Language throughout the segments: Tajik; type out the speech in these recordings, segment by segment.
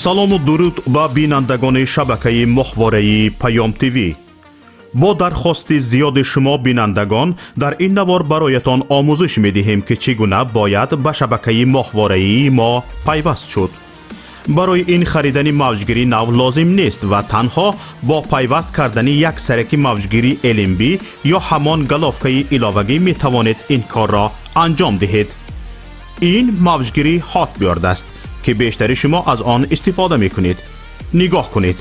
Салому дуруд ба бинандагони шабакаи моҳвораи Паём ТВ. Бо дархости зиёди шумо бинандагон дар ин навор бароятон омӯзиш медиҳем, ки чӣ гуна бояд ба шабакаи моҳвораии мо пайваст шуд. Барои ин харидани мавҷгири нав лозим нест ва танҳо бо пайваст кардани як сараки мавҷгири LNB ё ҳамон головкаи иловагӣ метавонед ин корро анҷом диҳед. Ин мавҷгири Hotbird аст, ки бештари шумо аз он истифода мекунед. Нигоҳ кунед,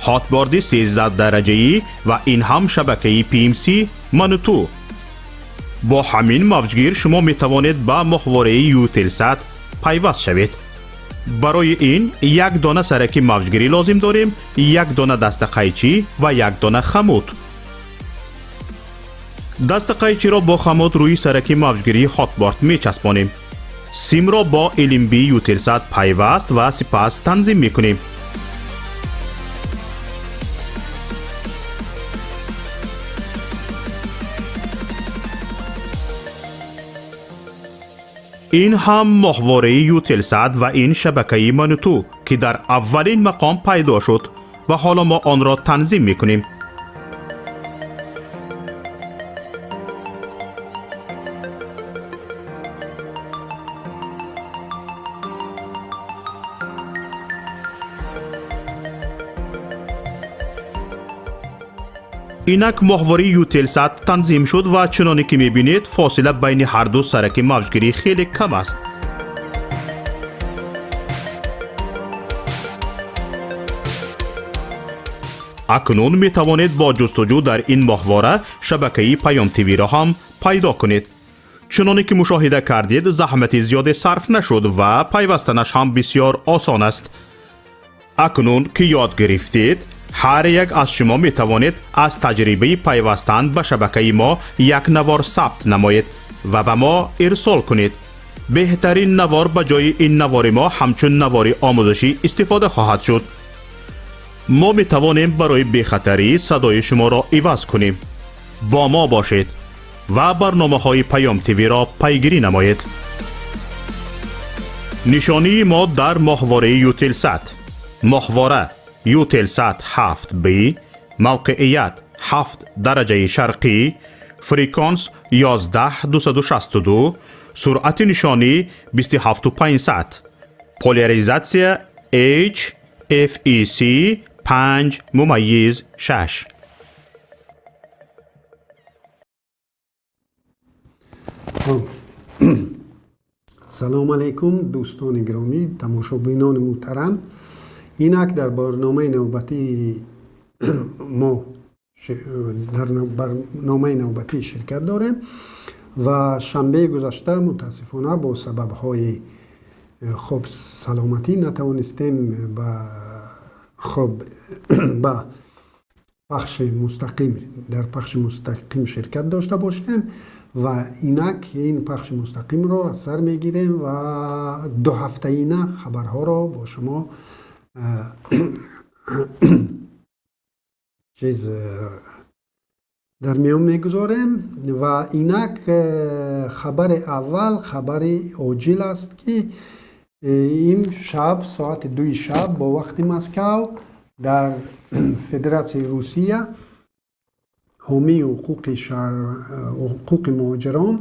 Hotbird 13 дараҷаӣ ва ин ҳам шабакаи PMC Мануту. Бо ҳамин мавҷгир шумо метавонед ба моҳвораи Eutelsat пайваст шавед. Барои ин як дона сараки мавҷгирӣ лозим дорем, як дона дастақайчӣ ва як дона хамут. Дастақайчиро бо хамут рӯи сараки мавҷгирии Hotbird мечаспонем. Симро бо LNB Eutelsat пайваст ва сипас танзим мекунем. Ин ҳам моҳвораи Eutelsat ва ин шабакаи Мануту, ки дар аввалин мақом пайдо шуд ва ҳоло мо онро танзим мекунем. Инак моҳвораи Eutelsat танзим шуд ва чуноне ки мебинед, фосила байни ҳарду сараки мавҷгирӣ хеле кам аст. Акнун метавонед бо ҷустуҷӯ дар ин моҳвора шабакаи Паём ТВ-ро ҳам пайдо кунед. Чуноне ки мушоҳида кардед, заҳмати зиёде сарф нашуд ва пайвастанаш ҳам бисёр осон аст. Акнун ки ёд гирифтед, ҳар як аз шумо метавонед аз таҷрибаи пайвастан ба шабакаи мо як навор сабт намоед ва ба мо ирсол кунед. Беҳтарин навор ба ҷои ин навори мо ҳамчун навори омӯзишӣ истифода хоҳад шуд. Мо метавонем барои бехатарӣ садои шуморо иваз кунем. Бо мо бошед ва барномаҳои Паём ТВ-ро пайгирӣ намоед. Нишонии мо дар моҳвораи Eutelsat: моҳвора Eutelsat 7B, мавқеият 7 дараҷаи шарқӣ, фреквенс 11262, суръати нишонӣ 27500, поляризатсия H FEC 5.6. Салом алейкум, дӯстони гиромӣ, тамошобинони муҳтарам. Инак дар барномаи навбатии мо дар барномаи навбатӣ ширкат дорем ва шанбеи гузашта мутаассифона бо сабабҳои хоб саломатӣ натавонистем ба хоб ба пахши мустақим дар пахши мустақим ширкат дошта бошем ва инак ин пахши мустақимро аз сар мегирем ва дуҳафтаина хабарҳоро бо шумо чиз дар миён мегузорем. Ва инак хабари аввал хабари оҷил аст, ки ин шаб соати 2 шаб бо вақти Москав дар Федератсияи Русия ҳомии ҳуқуқи муҳоҷирон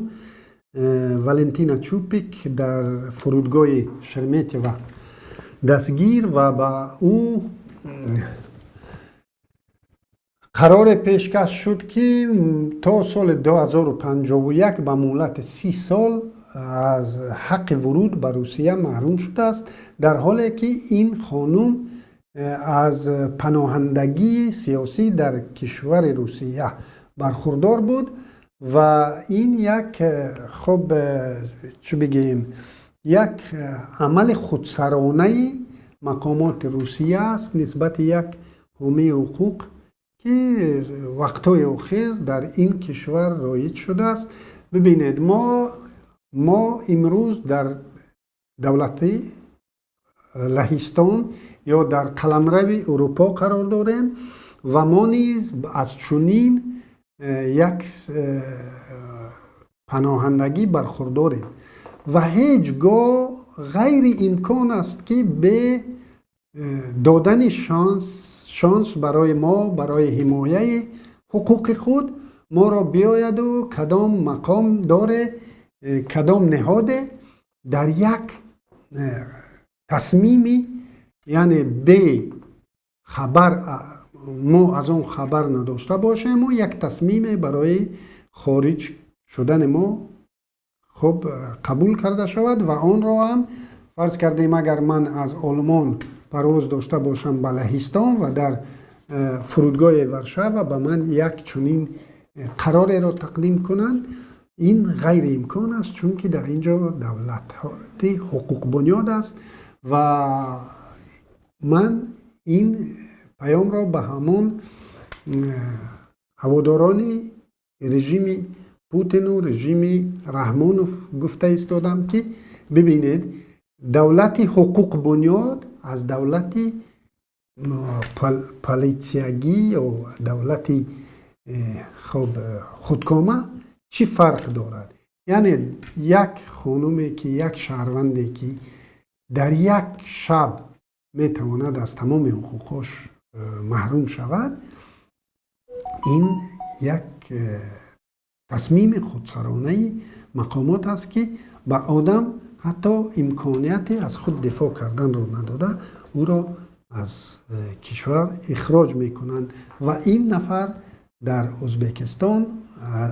Валентина Чупик дар фурудгоҳи Шереметьево дастгир ва ба ӯ қароре пешкаш шуд, ки то соли 2051 ба муҳлати 30 сол аз ҳаққи вуруд ба Русия маҳрум шудааст, дар ҳоле ки ин хонум аз паноҳандагии сиёсӣ дар кишвари Русия бархурдор буд. Ва ин як хоб чӣ бигӯем, як амали худсаронаи мақомоти Русия аст нисбати як ҳомии ҳуқуқ, ки вақтҳои охир дар ин кишвар роиҷ шудааст. Бибинед, мо имрӯз дар давлати Лаҳистон ё дар қаламрави Урупо қарор дорем ва мо низ аз чунин як паноҳандагӣ бархурдорем ва ҳеҷ гоҳ ғайриимкон аст, ки бе Додани шанс барои мо барои ҳимояи ҳуқуқи худ моро биёяду кадом мақом доре, кадом ниҳоде дар як тасмими, яъне бе хабар, мо аз он хабар надошта бошему, як тасмиме барои хориҷ шудани мо хуб қабул карда шавад. Ва онро ҳам фарз кардем, агар ман аз Олмон парвоз дошта бошам ба Лаҳистон ва дар фурудгоҳи Варшава ба ман як чунин қарореро тақдим кунанд, ин ғайриимкон аст, чунки дар ин ҷо давлати ҳуқуқбунёд аст. Ва ман ин паёмро ба ҳамон ҳаводорони режими Путину режими Раҳмонов гуфта истодам, ки бибинед, давлати ҳуқуқбунёд аз давлати политсиягӣ ё давлати хоб худкома чӣ фарқ дорад? Яъне як хонуме ки, як шаҳрванде ки дар як шаб метавонад аз тамоми ҳуқуқош маҳрум шавад, ин як тасмими худсаронаи мақомот аст, ки ба одам ҳатто имконияте аз худ дифоъ карданро надода, ӯро аз кишвар ихроҷ мекунанд. Ва ин нафар дар Ӯзбекистон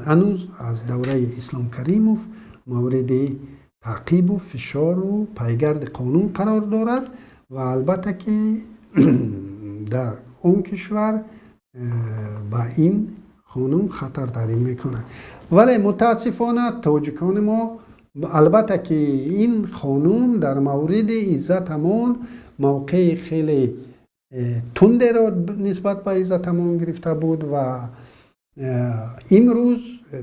ҳанӯз аз давраи Ислом Каримов мавриди таъқибу фишору пайгарди қонун қарор дорад. Ва албатта ки дар он кишвар ба ин хонум хатар таҳдид мекунад. Вале мутаассифона тоҷикони мо, албатта ки ин хонум дар мавриди Иззат Амон мавқеи хеле тундеро нисбат ба Иззат Амон гирифта буд ва имрӯз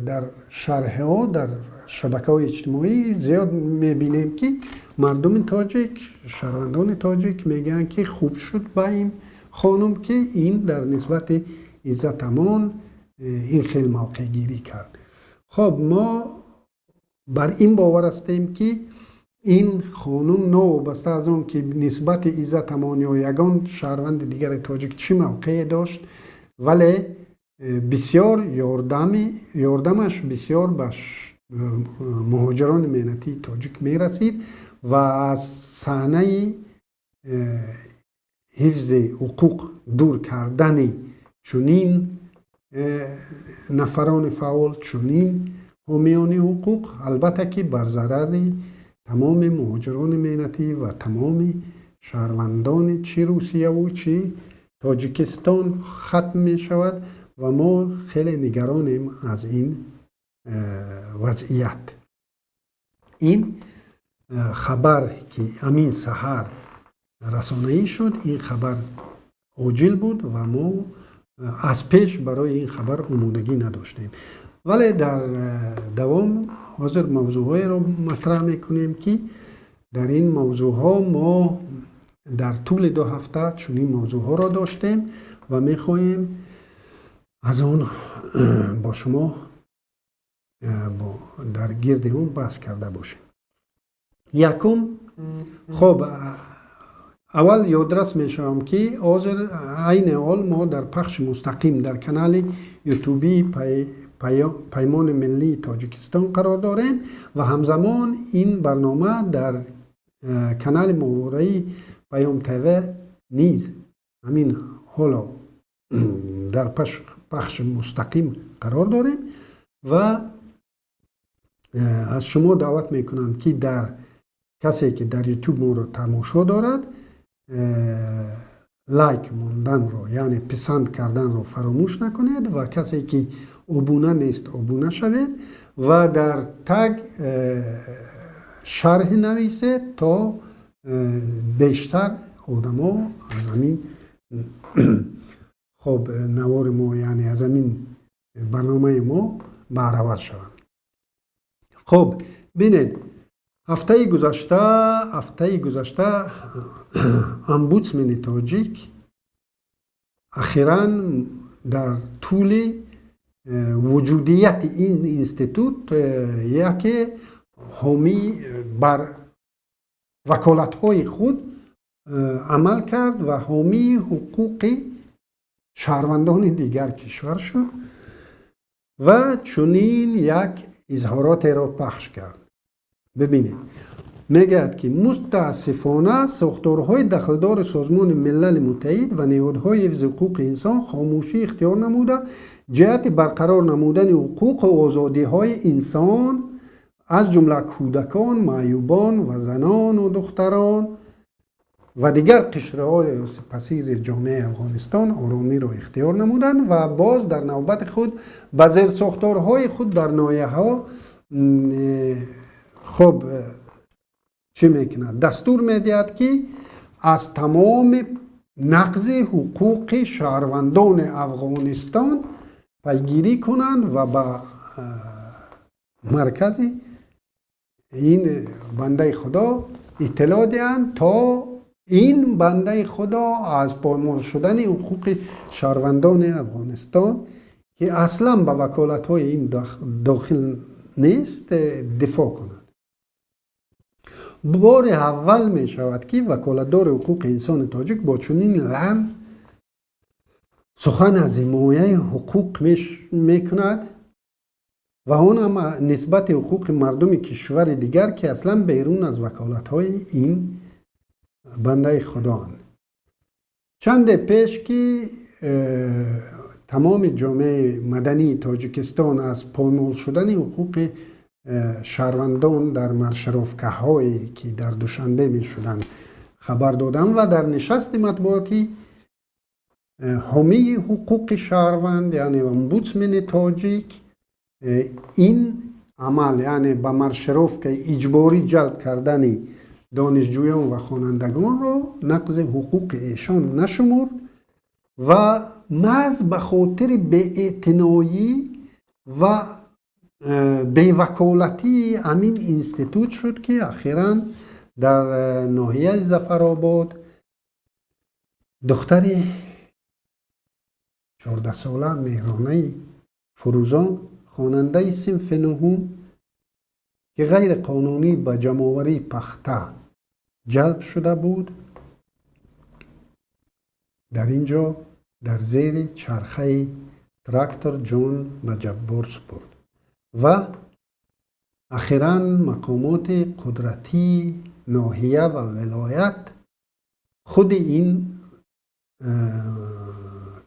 дар шарҳҳо дар шабакаҳои иҷтимоӣ зиёд мебинем, ки мардуми тоҷик, шаҳрвандони тоҷик мегӯянд, ки хуб шуд ба ин хонум, ки ин дар нисбати Иззат Амон ин хел мавқеъгирӣ кард. Хоб, мо бар ин бовар ҳастем, ки ин хонум, новобаста аз он ки нисбати Иззат Амон ё ягон шаҳрванди дигари тоҷик чӣ мавқее дошт, вале бисёр ёрдамаш бисёр ба муҳоҷирони меҳнатии тоҷик мерасид ва аз саҳнаи ҳифзи ҳуқуқ дур кардани чунин нафарони фаъол, чунин ҳомиёни ҳуқуқ, албатта ки бар зарари тамоми муҳоҷирони меҳнатӣ ва тамоми шаҳрвандони чӣ Русияву чӣ Тоҷикистон хатм мешавад. Ва мо хеле нигаронем аз ин вазъият. Ин хабар, ки ҳамин саҳар расонаӣ шуд, ин хабар оҷил буд ва мо аз пеш барои ин хабар омодагӣ надоштем. Вале дар давом ҳозир мавзӯъҳоеро матраҳ мекунем, ки дар ин мавзӯъҳо мо дар тӯли 2 ҳафта чунин мавзӯъҳоро доштем ва мехоҳем аз он бо шумо дар гирди он баҳс карда бошем. Якум, хоб, аввал ёдрас мешавам, ки ҳозир айни ҳол мо дар пахши мустақим дар канали ютубии Паймони миллии Тоҷикистон қарор дорем ва ҳамзамон ин барнома дар канали моҳвораи Паём ТВ низ ҳамин ҳоло дар пахши мустақим қарор дорем. Ва аз шумо даъват мекунам, ки дар касе ки дар Ютуб моро тамошо дорад, лайк монданро, яъне писанд карданро фаромӯш накунед ва касе ки обуна нест, обуна шавед ва дар таг шарҳ нависед, то бештар одамо аз ҳамин хоб навори мо, яъне аз ҳамин барномаи мо баҳравар шаванд. Хуб, бинед, ҳафтаи гузашта омбудсмени тоҷик ахиран дар тӯли вуҷудияти ин институт яке ҳомӣ бар ваколатҳои худ. амал кард ва ҳомии ҳуқуқи шаҳрвандони дигар кишвар шуд ва чунин як изҳоротеро пахш кард. Бибинед, мегӯяд, ки мутаассифона сохторҳои дахлдори Созмони Милали Муттаҳид ва ниҳодҳои ҳифзи ҳуқуқи инсон хомӯшӣ ихтиёр намуда, ҷиҳати барқарор намудани ҳуқуқу озодиҳои инсон, аз ҷумла кӯдакон, маъюбон ва занону духтарон ва дигар қишрҳои пасири ҷомеаи Афғонистон оромиро ихтиёр намуданд ва боз дар навбати худ ба зерсохторҳои худ дар ноҳияҳо хуб чӣ мекунад? Дастур медиҳад, ки аз тамоми нақзи ҳуқуқи шаҳрвандони Афғонистон пайгирӣ кунанд ва ба маркази ин бандаи Худо иттилоъ диҳанд, то ин бандаи Худо аз поймол шудани ҳуқуқи шаҳрвандони Афғонистон, ки аслан ба ваколатҳои ин дохил нест, дифоъ кунад. Бори аввал мешавад, ки ваколатдори ҳуқуқи инсони тоҷик бо чунин лаҳн сухан аз ҳимояи ҳуқуқ мекунад ва он ҳам нисбати ҳуқуқи мардуми кишвари дигар, ки аслан берун аз ваколатҳои ин бандаи Худоанд. Чанде пеш, ки тамоми ҷомеаи мадании Тоҷикистон аз поймол шудани ҳуқуқи шаҳрвандон дар маршировкаҳое, ки дар Душанбе мешуданд, хабар доданд ва дар нишасти матбуотӣ ҳомии ҳуқуқи шаҳрванд, яъне омбудсмени тоҷик, ин амал, яъне ба маршировкаи иҷборӣ ҷалб кардани донишҷӯён ва хонандагонро нақзи ҳуқуқи эшон нашумурд ва маҳз ба хотири беэътиноӣ ва беваколатии ҳамин институт шуд, ки ахиран дар ноҳияи Зафаробод духтари 14сола Меҳронаи Фурӯзон, хонандаи синфи нуҳум, ки ғайриқонунӣ ба ҷамъоварии пахта ҷалб шуда буд, дар ин ҷо дар зери чархаи трактор ҷон ба Ҷаббор супурд ва ахиран мақомоти қудратии ноҳия ва вилоят худи ин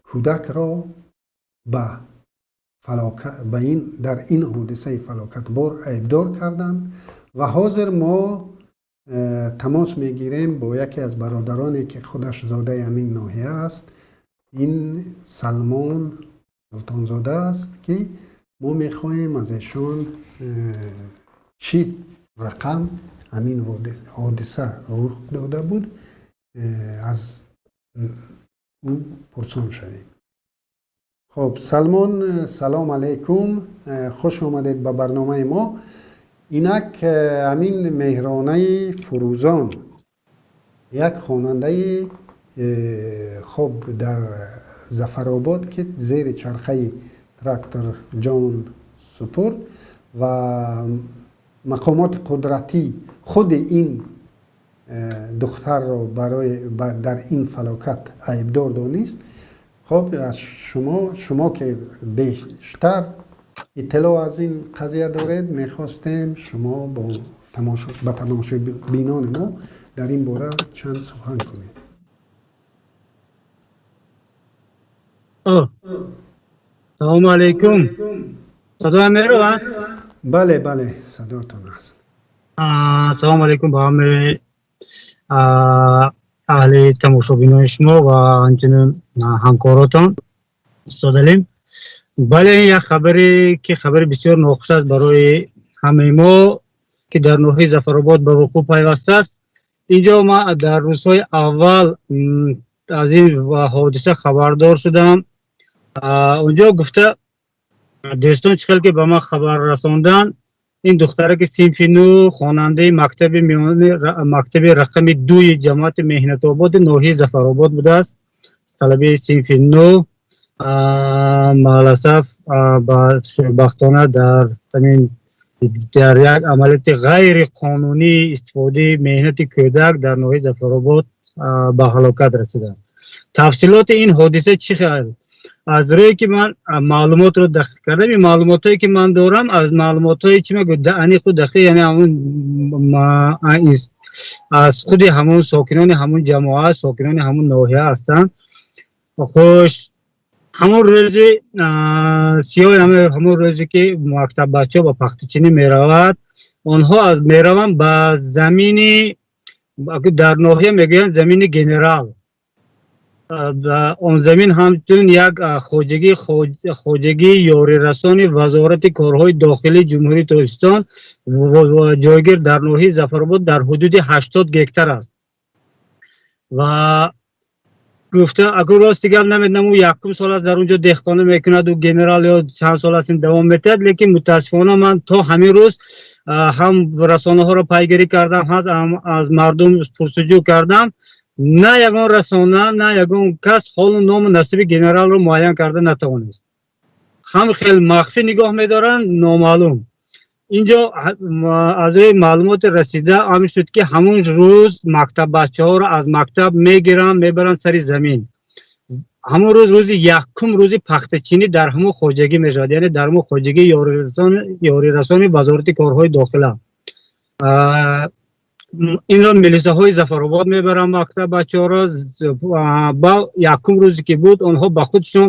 кӯдакро ба ин дар ин ҳодисаи фалокатбор айбдор карданд. Ва ҳозир мо тамос мегирем бо яке аз бародароне, ки худаш зодаи ҳамин ноҳия аст. Ин Салмон Султонзода аст, ки мо мехоҳем аз эшон чӣ рақам ҳамин ҳодиса рух дода буд, аз ӯ пурсон шавем. Хуб, Салмон, салом алайкум, хуш омадед ба барномаи мо. Инак ҳамин Меҳронаи Фурӯзон, як хонандаи хуб дар Зафаробод, ки зери чархаи трактор ҷон супурд ва мақомоти қудратӣ худи ин духтарро барои дар ин фалокат айбдор донист. Хуб, аз шумо, ки бештар иттилоъ аз ин қазия доред, мехостем шумо ба тамошобинони мо дар ин бора чанд сухан кунед. Салому алайкум. Садоям меравад? Бале, бале, садотон аст. Салому алайкум ба ҳамаи аҳли тамошобинони шумо ва ҳамчунин ҳамкоротон, устод Алим. Бале, ин як хабаре, ки хабари бисёр нохуш аст барои ҳамаи мо, ки дар ноҳияи Зафаробод ба вуқӯъ пайвастааст. Инҷо ман дар рӯзҳои аввал аз ин ҳодиса хабардор шудам. Унҷо гуфта дӯстон, чӣ хел ки ба ман хабар расонданд, ин духтаре, ки синфи нӯ, хонандаи мактаби миёни мактаби рақами 2-и ҷамоати Меҳнатободи ноҳияи Зафаробод будааст, талабаи синфи нӯ, мааласаф ба шӯрбахтона дар ҳамин дар як амалияти ғайриқонунии истифодаи меҳнати кӯдак дар ноҳияи Зафаробод ба ҳалокат расиданд. Тафсилоти ин ҳодиса чӣ хел? Аз рӯе ки ман маълумотро дақиқ кардам, ин маълумотҳое ки ман дорам, аз маълумотҳои чӣ мегӯ, аниқу дақиқ, яъне ҳамун аз худи ҳамун сокинони ҳамун ҷамоа, сокинони ҳамун ноҳия ҳастанд. Хуш, ҳамон рӯзи сиёҳ, ҳамон рӯзе ки мактаббачаҳо ба пахтачинӣ меравад, онҳо мераванд ба замини, дар ноҳия мегӯянд, замини генерал. Он замин ҳамчун як хоҷагии ёрирасони Вазорати корҳои дохилии Ҷумҳурии Тоҷикистон, ҷойгир дар ноҳияи Зафаробод, дар ҳудуди 80 гектар аст. Ва гуфта, агар рости гап, намедонам, ӯ якум сол аст дар он ҷо деҳқонӣ мекунад, ӯ генерал, ё чанд сол аст ин давом метиҳад, лекин мутаассифона ман то ҳамин рӯз ҳам расонаҳоро пайгирӣ кардам, ҳам аз мардум пурсуҷӯ кардам, на ягон расона, на ягон кас ҳолу ному насиби генералро муайян карда натавонист. Ҳам хел махфӣ нигоҳ медоранд, номаълум. Инҷо аз рӯи маълумоти расида ҳамин шуд, ки ҳамун рӯз мактаббачаҳоро аз мактаб мегиранд, мебаранд сари замин. Ҳамун рӯз, рӯзи якум, рӯзи пахтачинӣ дар ҳамун хоҷагӣ мешавад, яъне дар ҳамун хоҷагии ёрирасони Вазорати корҳои дохила. Инро милисаҳои Зафаробод мебаранд мактаббачаҳоро. Ба якум рӯзе ки буд, онҳо ба худшон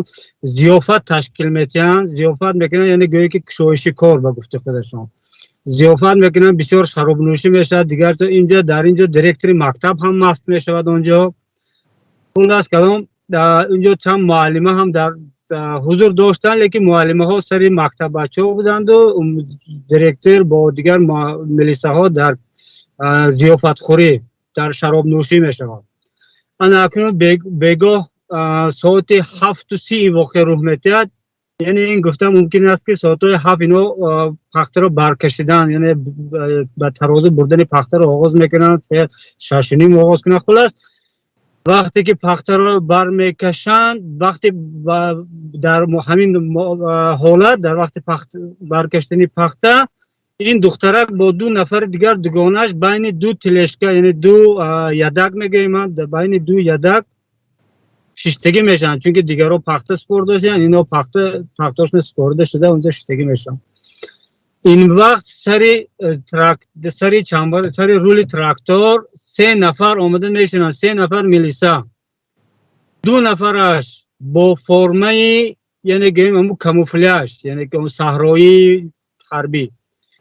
зиёфат ташкил метиҳанд, зиёфат мекунанд, яъне гӯё ки кушоиши кор, ба гуфти худашон, зиёфат мекунанд, бисёр шаробнӯшӣ мешавад. Дигар инҷо, дар инҷо директори мактаб ҳам маст мешавад онҷо. Хуллас калом, инҷо чанд муаллима ҳам дар ҳузур доштанд, лекин муаллимаҳо сари мактаббачаҳо буданду директор бо дигар милисаҳо дар зиёфатхӯрӣ, дар шаробнӯшӣ мешавад. Ана акнун бегоҳ соати 7:30 ин воқеа рух метиҳад. Яъне ин гуфта мумкин аст, ки соатҳои 7 ино пахтаро баркашидан, яъне ба тарозу бурдани пахтаро оғоз мекунанд, шояд 6:30 оғоз кунанд. Хуллас, вақте ки пахтаро бармекашанд, вақте дар ҳамин ҳолат, дар вақти баркашидани пахта, ин духтарак бо ду нафари дигар, дугонааш, байни ду тележка, яъне ду ядак мегӯем, байни ду ядак шиштагӣ мешаванд, чунки дигарро пахта супордасиянд, ино пахтошона супорида шуда, онҷо шиштагӣ мешаванд. Ин вақт сари чамбар, сари рули трактор се нафар омада мешинанд, се нафар милиса. Ду нафараш бо формаи, яъне гӯем, ҳамун камуфляж, яъне саҳроии ҳарбӣ,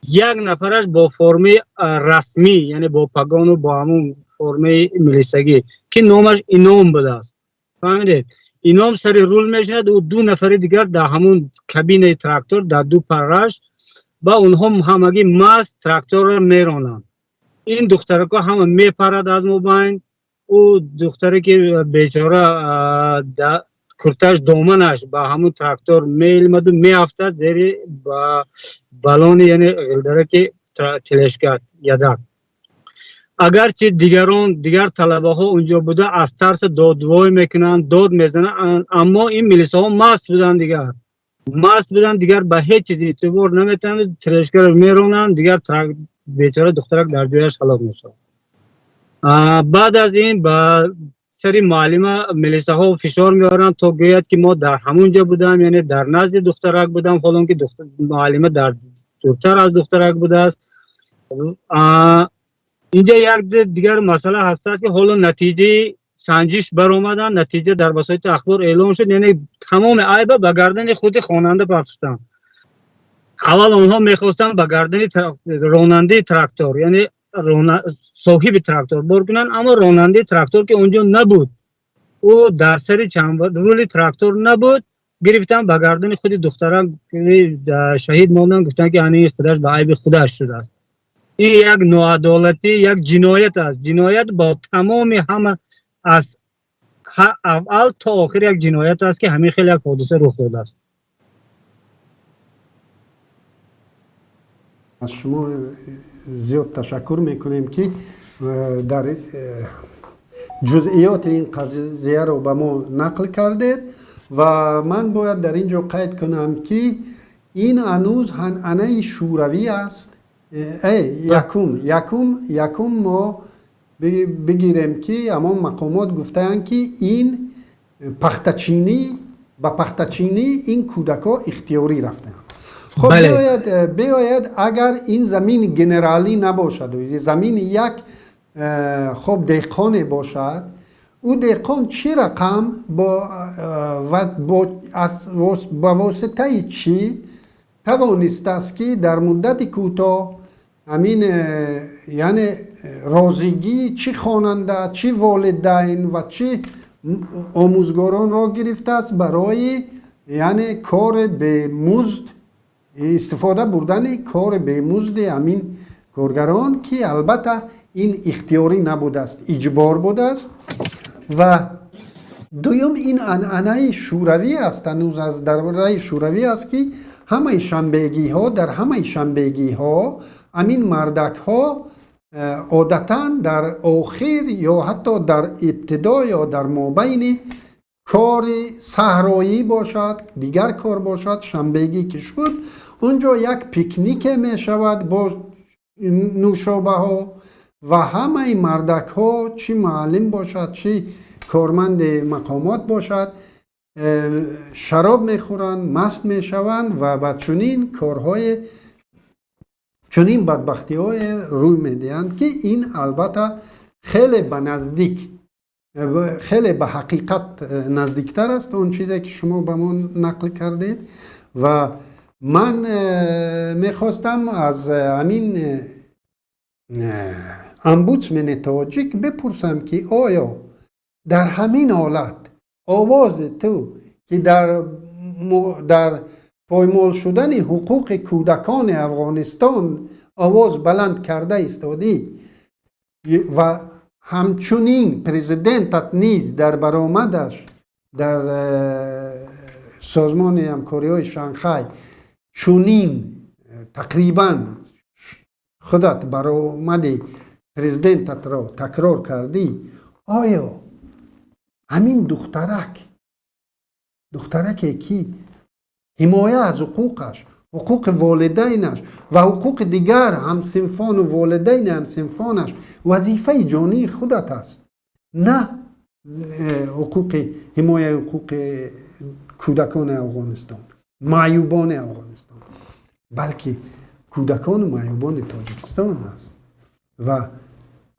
як нафараш бо формаи расмӣ, яъне бо пагону бо ҳамун формаи милисагӣ, ки номаш Ином будааст, фаҳмидед? Ином сари рул мешинад, ӯ ду нафари дигар дар ҳамун кабинаи трактор, дар ду парраш, ва онҳо ҳамагӣ маст тракторро меронанд. Ин духтарако ҳама мепарад аз мобайн. Ӯ духтаре ки бечора курташ, доманаш ба ҳамун трактор меилмаду меафтад зери балони, яъне ғилдараки тележка, ядак. Агарчи дигарон, дигар талабаҳо унҷо буда, аз тарса додвой мекунанд, дод мезананд, аммо ин милисаҳо маст буданд, дигар маст буданд, дигар ба ҳеҷ чиз эътибор наметавонанд, тележкаро меронанд, дигар бечора духтарак дар ҷояш ҳалок мешавад. Баъд аз ин ба сари муаллима милисаҳо фишор меоранд, то гӯяд, ки мо дар ҳамун ҷо будам, яъне дар назди духтарак будам, ҳолон ки муаллима дар дуртар аз духтарак будааст. Инҷа як дигар масъала ҳастааст, ки ҳоло натиҷаи санҷиш баромадан, натиҷа дар васоити ахбор эълон шуд, яъне тамоми айба ба гардани худи хонанда партофтанд. Аввал онҳо мехостанд ба гардани ронандаи трактор, яъне соҳиби трактор бор кунанд, аммо ронандаи трактор, ки онҷо набуд, ӯ дар сари рули трактор набуд, гирифтан ба гардани худи духтарак шаҳид мондан, гуфтанд, ки ани худаш ба айби худаш шудааст. Ин як ноадолатӣ, як ҷиноят аст, ҷиноят бо тамоми ҳама, аз аввал то охир як ҷиноят аст, ки ҳамин хел як ҳодиса рух додааст. Аз шумо зиёд ташаккур мекунем, ки дар ҷузъиёти ин қазияро ба мо нақл кардед. Ва ман бояд дар ин ҷо қайд кунам, ки ин ҳанӯз ҳанъанаи шӯравӣ аст. Якум мо Бигирем, ки ҳамон мақомот гуфтаанд, ки ин пахтачинӣ, ба пахтачинӣ ин кӯдакҳо ихтиёрӣ рафтаанд. Хоб, биёяд, агар ин замини генералӣ набошад, замини як хоб деҳқоне бошад, ӯ деҳқон чӣ рақам ба воситаи чӣ тавонистааст, ки дар муддати кӯтоҳ ҳамин, яъне розигии чӣ хонанда, чӣ волидайн ва чӣ омӯзгоронро гирифтааст барои, яъне, кори бемузд, истифода бурдани кори бемузди ҳамин коргарон, ки албатта ин ихтиёрӣ набудааст, иҷбор будааст. Ва дуюм, ин анъанаи шӯравӣ аст, ҳанӯз аз давраи шӯравӣ аст, ки ҳамаи шанбегиҳо, дар ҳамаи шанбегиҳо ҳамин мардакҳо одатан дар охир ё ҳатто дар ибтидо ё дар мобайни кори саҳроӣ бошад, дигар кор бошад, шанбегӣ ки шуд, унҷо як пикнике мешавад бо нӯшобаҳо ва ҳамаи мардакҳо, чӣ муаллим бошад, чӣ корманди мақомот бошад, шароб мехӯранд, маст мешаванд ва ба чунин корҳои, чунин бадбахтиҳое рӯй медиҳанд, ки ин албатта хеле ба наздик, хеле ба ҳақиқат наздиктар аст он чизе, ки шумо ба мо нақл кардед. Ва ман мехостам аз ҳамин омбудсмени тоҷик бипурсам, ки оё дар ҳамин ҳолат овози ту, ки дар поймол шудани ҳуқуқи кӯдакони Афғонистон овоз баланд карда истодӣ ва ҳамчунин президентат низ дар баромадаш дар созмони ҳамкориҳои Шанхай чунин тақрибан худат баромади президентатро такрор кардӣ, оё ҳамин духтарак, духтараке, ки ҳимоя аз ҳуқуқаш, ҳуқуқи волидайнаш ва ҳуқуқи дигар ҳамсинфону волидайни ҳамсинфонаш вазифаи ҷонии худат аст, на ҳуқуқи ҳимояи ҳуқуқи кӯдакони Афғонистон, маъюбони Афғонистон, балки кӯдакону маъюбони Тоҷикистон аст, ва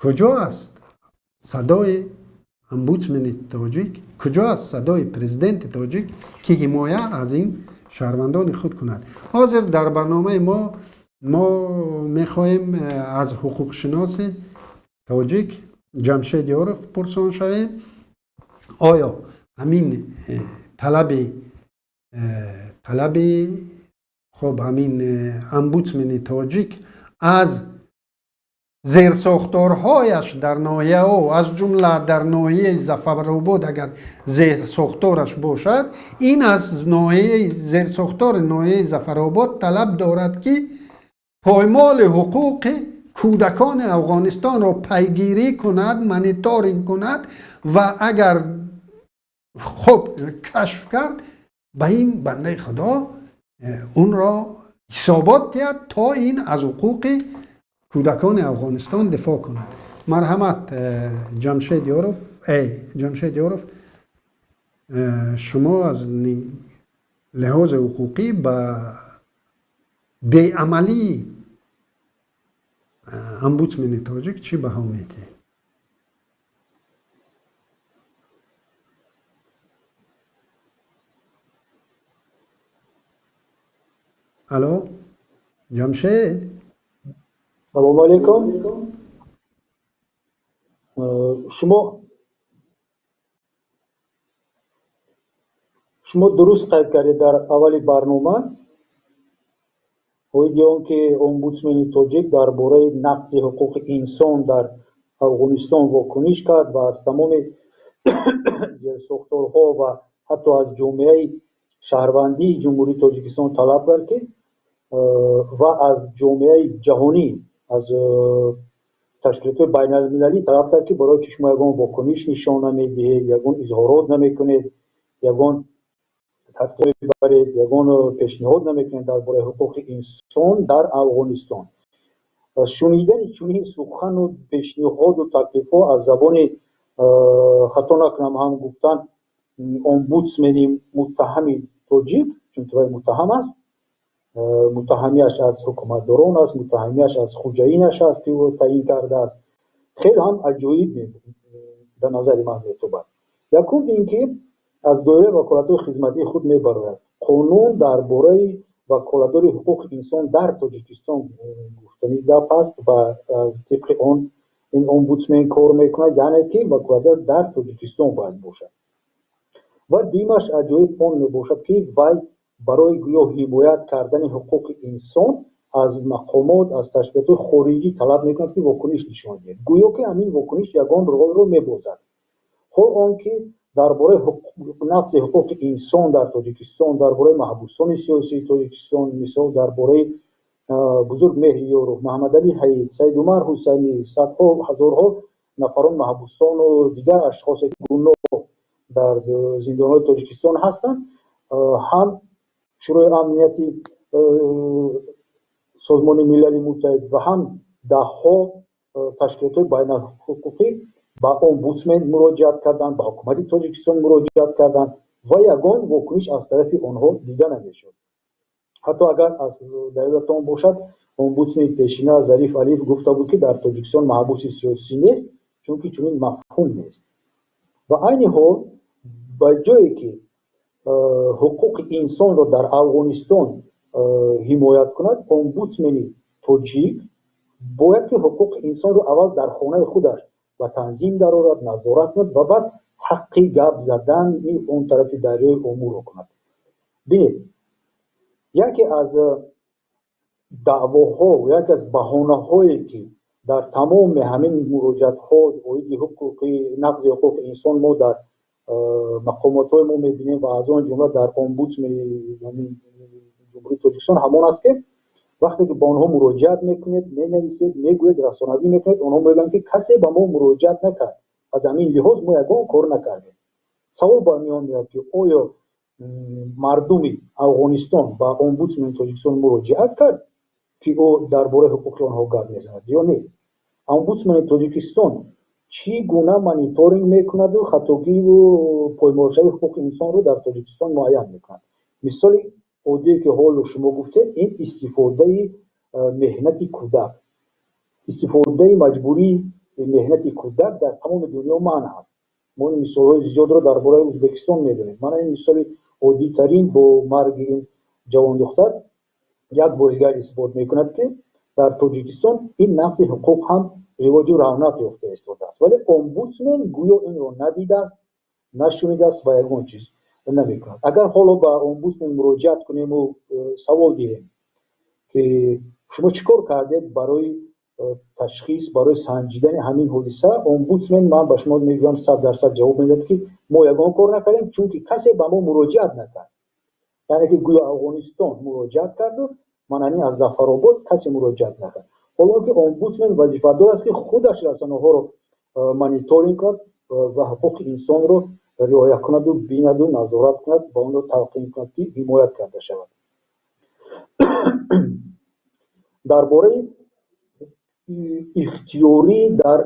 куҷо аст садои омбудсмени тоҷик, куҷо аст садои президенти тоҷик, ки ҳимоя аз ин шаҳрвандони худ кунад? Ҳозир дар барномаи мо мехоҳем аз ҳуқуқшиноси тоҷик Ҷамшед Ёров пурсон шавем, оё ҳамин талаби хоб ҳамин омбудсмени тоҷик аз зерсохторҳояш дар ноҳияҳо, аз ҷумла дар ноҳияи Зафаробод, агар зерсохтораш бошад, ин аз ноҳияи зерсохтори ноҳияи Зафаробод талаб дорад, ки поймоли ҳуқуқи кӯдакони Афғонистонро пайгирӣ кунад, мониторинг кунад ва агар хуб кашф кард, ба ин бандаи худо онро ҳисобот диҳад, то ин аз ҳуқуқи кӯдакони Афғонистон дифоъ кунад. Марҳамат, Ҷамшед Ёров, Ҷамшед Ёров, шумо аз лиҳози ҳуқуқӣ ба беамалии омбудсмени тоҷик чӣ баҳо медиҳед? Алло, Ҷамшед. Салому алейкум. Шумо дуруст қайд кардед дар аввали барнома оиди он ки омбудсмени тоҷик дар бораи нақзи ҳуқуқи инсон дар Афғонистон вокуниш кард ва аз тамоми зерсохторҳо ва ҳатто аз ҷомеаи шаҳрвандии Ҷумҳурии Тоҷикистон талаб кард, ки ва аз ҷомеаи ҷаҳонӣ, аз ташкилотҳои байналмилалӣ талаб кард, ки барои чӣ шумо ягон вокуниш нишон намедиҳед, ягон изҳорот намекунед, ягон тадқиқ мебаред, ягон пешниҳод намекунед дар бораи ҳуқуқи инсон дар Афғонистон. Шунидани чунин сухану пешниҳоду таклифҳо аз забони, хато накунам, ҳам гуфтан, омбудсмени муттаҳами тоҷик, чунки вай муттаҳам аст, муттаҳамиаш аз ҳукуматдорон аст, муттаҳамиаш аз хуҷаинаш аст, ки ӯ таъин кардааст, хеле ҳам аҷоиб ба назари ман метобад. Якум ин ки аз доираи ваколатҳои хизматии худ мебарояд. Қонун дар бораи ваколатдори ҳуқуқи инсон дар Тоҷикистон гуфтанӣ гап аст ва аз тибқи он ин омбудсмен кор мекунад, яъне ки ваколатдор дар Тоҷикистон бояд бошад. Ва дуюмаш аҷоиб он мебошад, ки вай барои гӯё ҳимоят кардани ҳуқуқи инсон аз мақомот, аз ташкилотҳои хориҷӣ талаб мекунад, ки вокуниш нишон диҳад, гӯё ки ҳамин вокуниш ягон ролро мебозад. Ҳол он ки дар бораи нақзи ҳуқуқи инсон дар Тоҷикистон, дар бораи маҳбусони сиёсии Тоҷикистон, мисол, дар бораи Бузург Меҳриёров, Маҳаммадалӣ Ҳаид, Саидумар Ҳусайнӣ, садҳо, ҳазорҳо нафарон маҳбусону дигар ашхосе, ки гуноҳ дар зиндонҳои Тоҷикистон ҳастанд, ҳам Шӯрои Амнияти Созмони Милали Муттаҳид ва ҳам даҳҳо ташкилотҳои байналҳуқуқӣ ба омбудсмен муроҷиат карданд, ба ҳукумати Тоҷикистон муроҷиат карданд ва ягон вокуниш аз тарафи онҳо дида намешуд. Ҳатто агар аз даёдатон бошад, омбудсмени пешина Зариф Алиев гуфта буд, ки дар Тоҷикистон маҳбуси сиёсӣ нест, чунки чунин мафҳум нест. Ва айни ҳол, ба ҷое ки ҳуқуқи инсонро дар Афғонистон ҳимоят кунад, омбудсмени тоҷик бояд ки ҳуқуқи инсонро аввал дар хонаи худаш ба танзим дарорад, назорат кунад ва баъд ҳаққи гап задани он тарафи дарёи Омуро кунад. Бинед, яке аз даъвоҳо, яке аз баҳонаҳое, ки дар тамоми ҳамин муроҷиатҳо оиди ҳуқуқи нақзи ҳуқуқи инсон мо дар мақомотҳои мо мебинем ва аз он ҷумла дар омбудсмени Ҷумҳурии Тоҷикистон, ҳамон аст, ки вақте ки ба онҳо муроҷиат мекунед, менависед, мегӯед, расонавӣ мекунед, онҳо мегӯянд, ки касе ба мо муроҷиат накард, аз ҳамин лиҳоз мо ягон кор накардем. Савол ба миён меояд, ки оё мардуми Афғонистон ба омбудсмени Тоҷикистон муроҷиат кард, ки ӯ дар бораи ҳуқуқи онҳо гап мезанад, ё не? Омбудсмени Тоҷикистон чӣ гуна мониторинг мекунаду хатогиву поймолшавии ҳуқуқи инсонро дар Тоҷикистон муайян мекунад? Мисоли оддие, ки ҳоло шумо гуфтед, ин истифодаи меҳнати кӯдак. Истифодаи маҷбурии меҳнати кӯдак дар тамоми дунё манъ аст. Мо ин мисолҳои зиёдро дар бораи Ӯзбекистон медонем. Мана ин мисоли оддитарин бо марги ин ҷавондухтар як бори дигар исбот мекунад, ки дар Тоҷикистон ин нақзи ҳуқуқ ҳам ривоҷу равнақ ёфта истодааст, вале омбудсмен гӯё инро надидааст, нашунидааст ва ягон чиз намекунад. Агар ҳоло ба омбудсмен муроҷиат кунему савол диҳем, ки шумо чӣ кор кардед барои ташхис, барои санҷидани ҳамин ҳодиса, омбудсмен, ман ба шумо мегӯям, 100% ҷавоб медиҳад, ки мо ягон кор накардем, чунки касе ба мо муроҷиат накард. Яъне ки гӯё Афғонистон муроҷиат карду ман ҳамин аз Зафаробод касе муроҷиат накард. Ҳоло ки омбудсмен вазифадор аст, ки худаш расонаҳоро мониторинг кунад ва ҳуқуқи инсонро риоя кунаду бинаду назорат кунад ва онро талқин кунад, ки ҳимоят карда шавад. Дар бораи ихтиёрӣ дар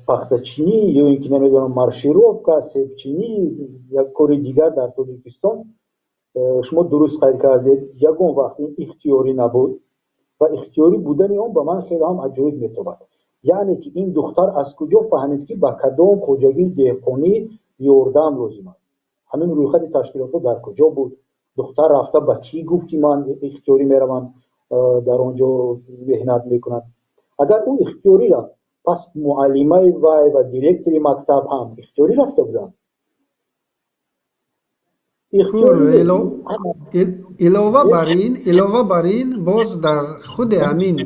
пахтачинӣ ё ин ки, намедонам, маршировка, себчинӣ, як кори дигар дар Тоҷикистон, шумо дуруст қайд кардед, ягон вақт ин ихтиёрӣ набуд ва ихтиёрӣ будани он ба ман хеле ҳам аҷоиб метобад. Яъне ки ин духтар аз куҷо фаҳмид, ки ба кадом хоҷагии деҳқонӣ ёрдам лозим аст? Ҳамин рӯйхати ташкилотҳо дар куҷо буд? Духтар рафта ба кӣ гуфт, ки ман ихтиёрӣ меравам, дар он ҷо меҳнат мекунам? Агар ӯ ихтиёрӣ рафт, пас муаллимаи вай ва директори мактаб ҳам ихтиёрӣ рафта буданд. Илова бар ин, боз дар худи ҳамин,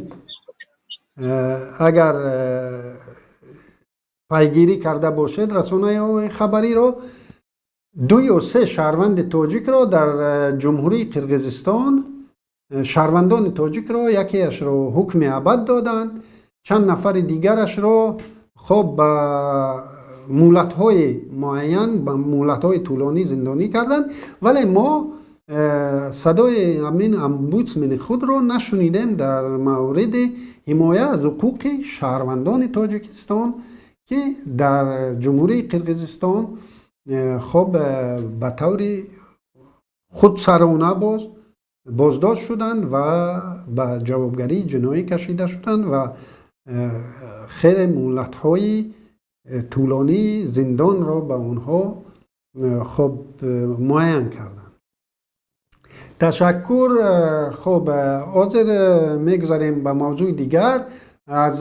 агар пайгирӣ карда бошед расонаҳои хабариро, ду ё се шаҳрванди тоҷикро дар Ҷумҳурии Қирғизистон, шаҳрвандони тоҷикро, якеашро ҳукми абад доданд, чанд нафари дигарашро хоб ба муҳлатҳои муайян, ба муҳлатҳои тӯлонӣ зиндонӣ карданд, вале мо садои ҳамин омбудсмени худро нашунидем дар мавриди ҳимоя аз ҳуқуқи шаҳрвандони Тоҷикистон, ки дар Ҷумҳурии Қирғизистон хоб ба таври худсарона боздошт шуданд ва ба ҷавобгарии ҷиноӣ кашида шуданд ва хеле муҳлатҳои тӯлонии зиндонро ба онҳо хоб муайян карданд. Ташаккур. Хоб, ҳозир мегузарем ба мавзӯи дигар. Аз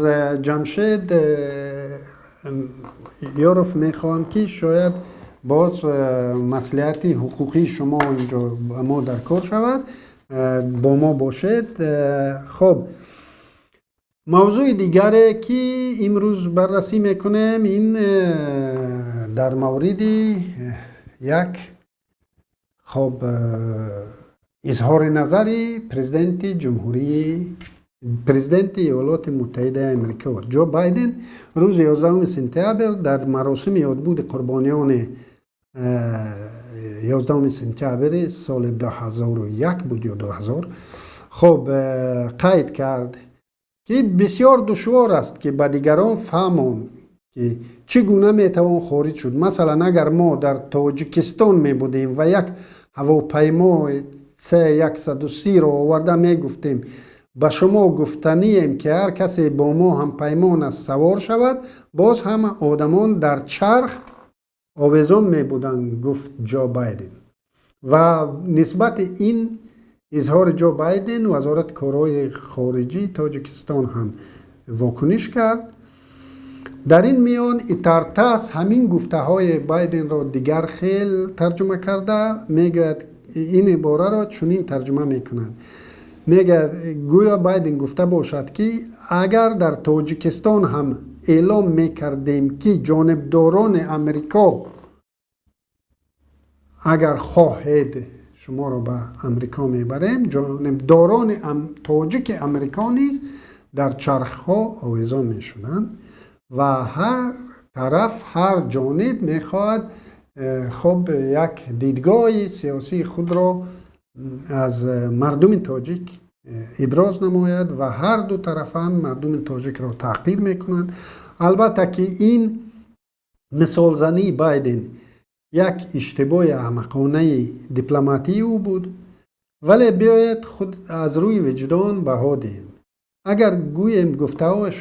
Ҷамшед Ёров мехоҳам, ки шояд боз маслиҳати ҳуқуқии шумо инҷо ба мо дар кор шавад. Бо мо бошед. Хоб, мавзӯи дигаре, ки имрӯз баррасӣ мекунем, ин дар мавриди як хоб изҳори назари президенти ҷумҳурии, президенти Иёлоти Муттаҳидаи Амрико Ҷо Байден рӯзи 11 сентябр дар маросими ёдбуди қурбониёни 11 сентябри соли 2001 буд ё 2000, хоб, қайд кард, ки бисёр душвор аст, ки ба дигарон фаҳмон, ки чӣ гуна метавон хориҷ шуд. Масалан, агар мо дар Тоҷикистон мебудем ва як ҳавопаймои С-130-ро оварда мегуфтем: «Ба шумо гуфтанием, ки ҳар касе бо мо ҳампаймон аст, савор шавад», боз ҳама одамон дар чарх овезон мебуданд, гуфт Ҷо Байден. Ва нисбати ин изҳори Ҷо Байден Вазорати корҳои хориҷии Тоҷикистон ҳам вокуниш кард. Дар ин миён Итартас ҳамин гуфтаҳои Байденро дигар хел тарҷума карда мегӯяд. Ин ибораро чунин тарҷума мекунад, мегӯяд, гӯё Байден гуфта бошад, ки агар дар Тоҷикистон ҳам эълом мекардем, ки ҷонибдорони Амрико, агар хоҳед, шуморо ба Амрико мебарем, ҷонибдорони тоҷики Амрико низ дар чархҳо овезон мешуданд. Ва ҳар тараф, ҳар ҷониб мехоҳад хоб як дидгоҳи сиёсии худро аз мардуми тоҷик иброз намояд ва ҳар ду тарафам мардуми тоҷикро таҳқир мекунанд. Албатта, ки ин мисолзании Байден як иштибоҳи аҳмақонаи дипломатии ӯ буд, вале биёед, худ аз рӯи виҷдон баҳо диҳем. Агар гӯем, гуфтаҳояш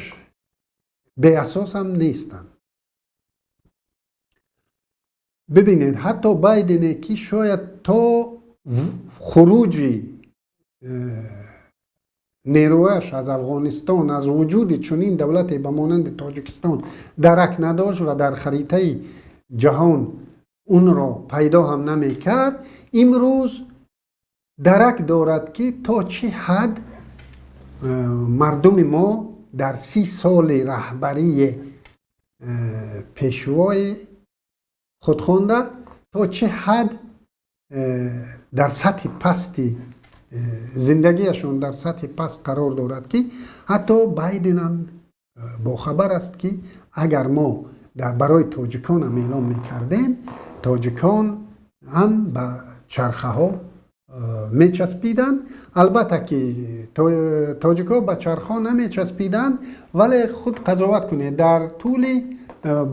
беасосам нестанд. Бибинед, ҳатто Байдене, ки шояд то хуруҷи нерӯяш аз Афғонистон аз вуҷуди чунин давлате ба монанди Тоҷикистон дарак надошт ва дар харитаи ҷаҳон унро пайдо ҳам намекард, имрӯз дарак дорад, ки то чӣ ҳад мардуми мо дар 30 соли раҳбарии пешвои худхонда то чӣ ҳад дар сатҳи пасти зиндагиашон, дар сатҳи паст қарор дорад, ки ҳатто Байденам бохабар аст, ки агар мо барои тоҷиконам эълом мекардем, тоҷикон ҳам ба чархаҳо мечаспиданд. Албатта, ки тоҷикҳо ба чархҳо намечаспиданд, вале худ қазоват кунед. Дар тӯли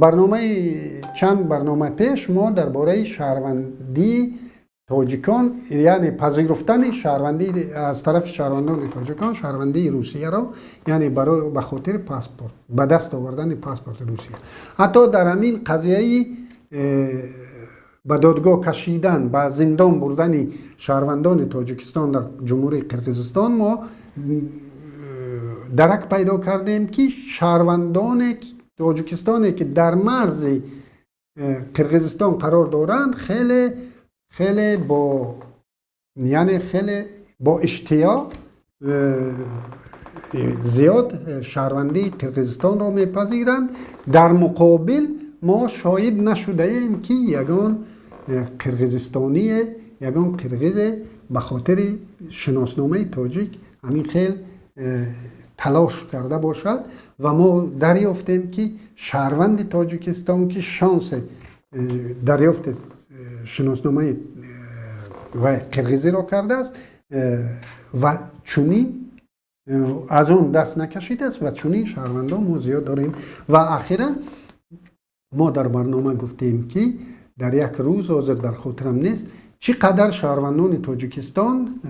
барномаи, чанд барнома пеш мо дар бораи шаҳрвандии тоҷикон, яъне пазируфтани шаҳрвандӣ аз тарафи шаҳрвандони тоҷикон шаҳрвандии Русияро, яъне барои ба хотири паспорт, ба даст овардани паспорти Русия, ҳатто дар ҳамин қазияи ба додгоҳ кашидан, ба зиндон бурдани шаҳрвандони Тоҷикистон дар Ҷумҳурии Қирғизистон мо дарак пайдо кардем, ки шаҳрвандоне Тоҷикистоне, ки дар марзи Қирғизистон қарор доранд, хеле хеле бо, яъне хеле бо иштиёқ зиёд шаҳрвандии Қирғизистонро мепазиранд. Дар муқобил мо шоҳид нашудаем, ки ягон қирғизистоние, ягон қирғизе ба хотири шиносномаи тоҷик ҳамин хел талош карда бошад. Ва мо дарёфтем, ки шаҳрванди Тоҷикистон, ки шонси дарёфти шиносномаи ва қирғизиро кардааст ва чунин аз он даст накашидааст ва чунин шаҳрвандон мо зиёд дорем. Ва ахиран мо дар барнома гуфтем, ки дар як рӯз, ҳозир дар хотирам нест, чӣ қадар шаҳрвандони Тоҷикистон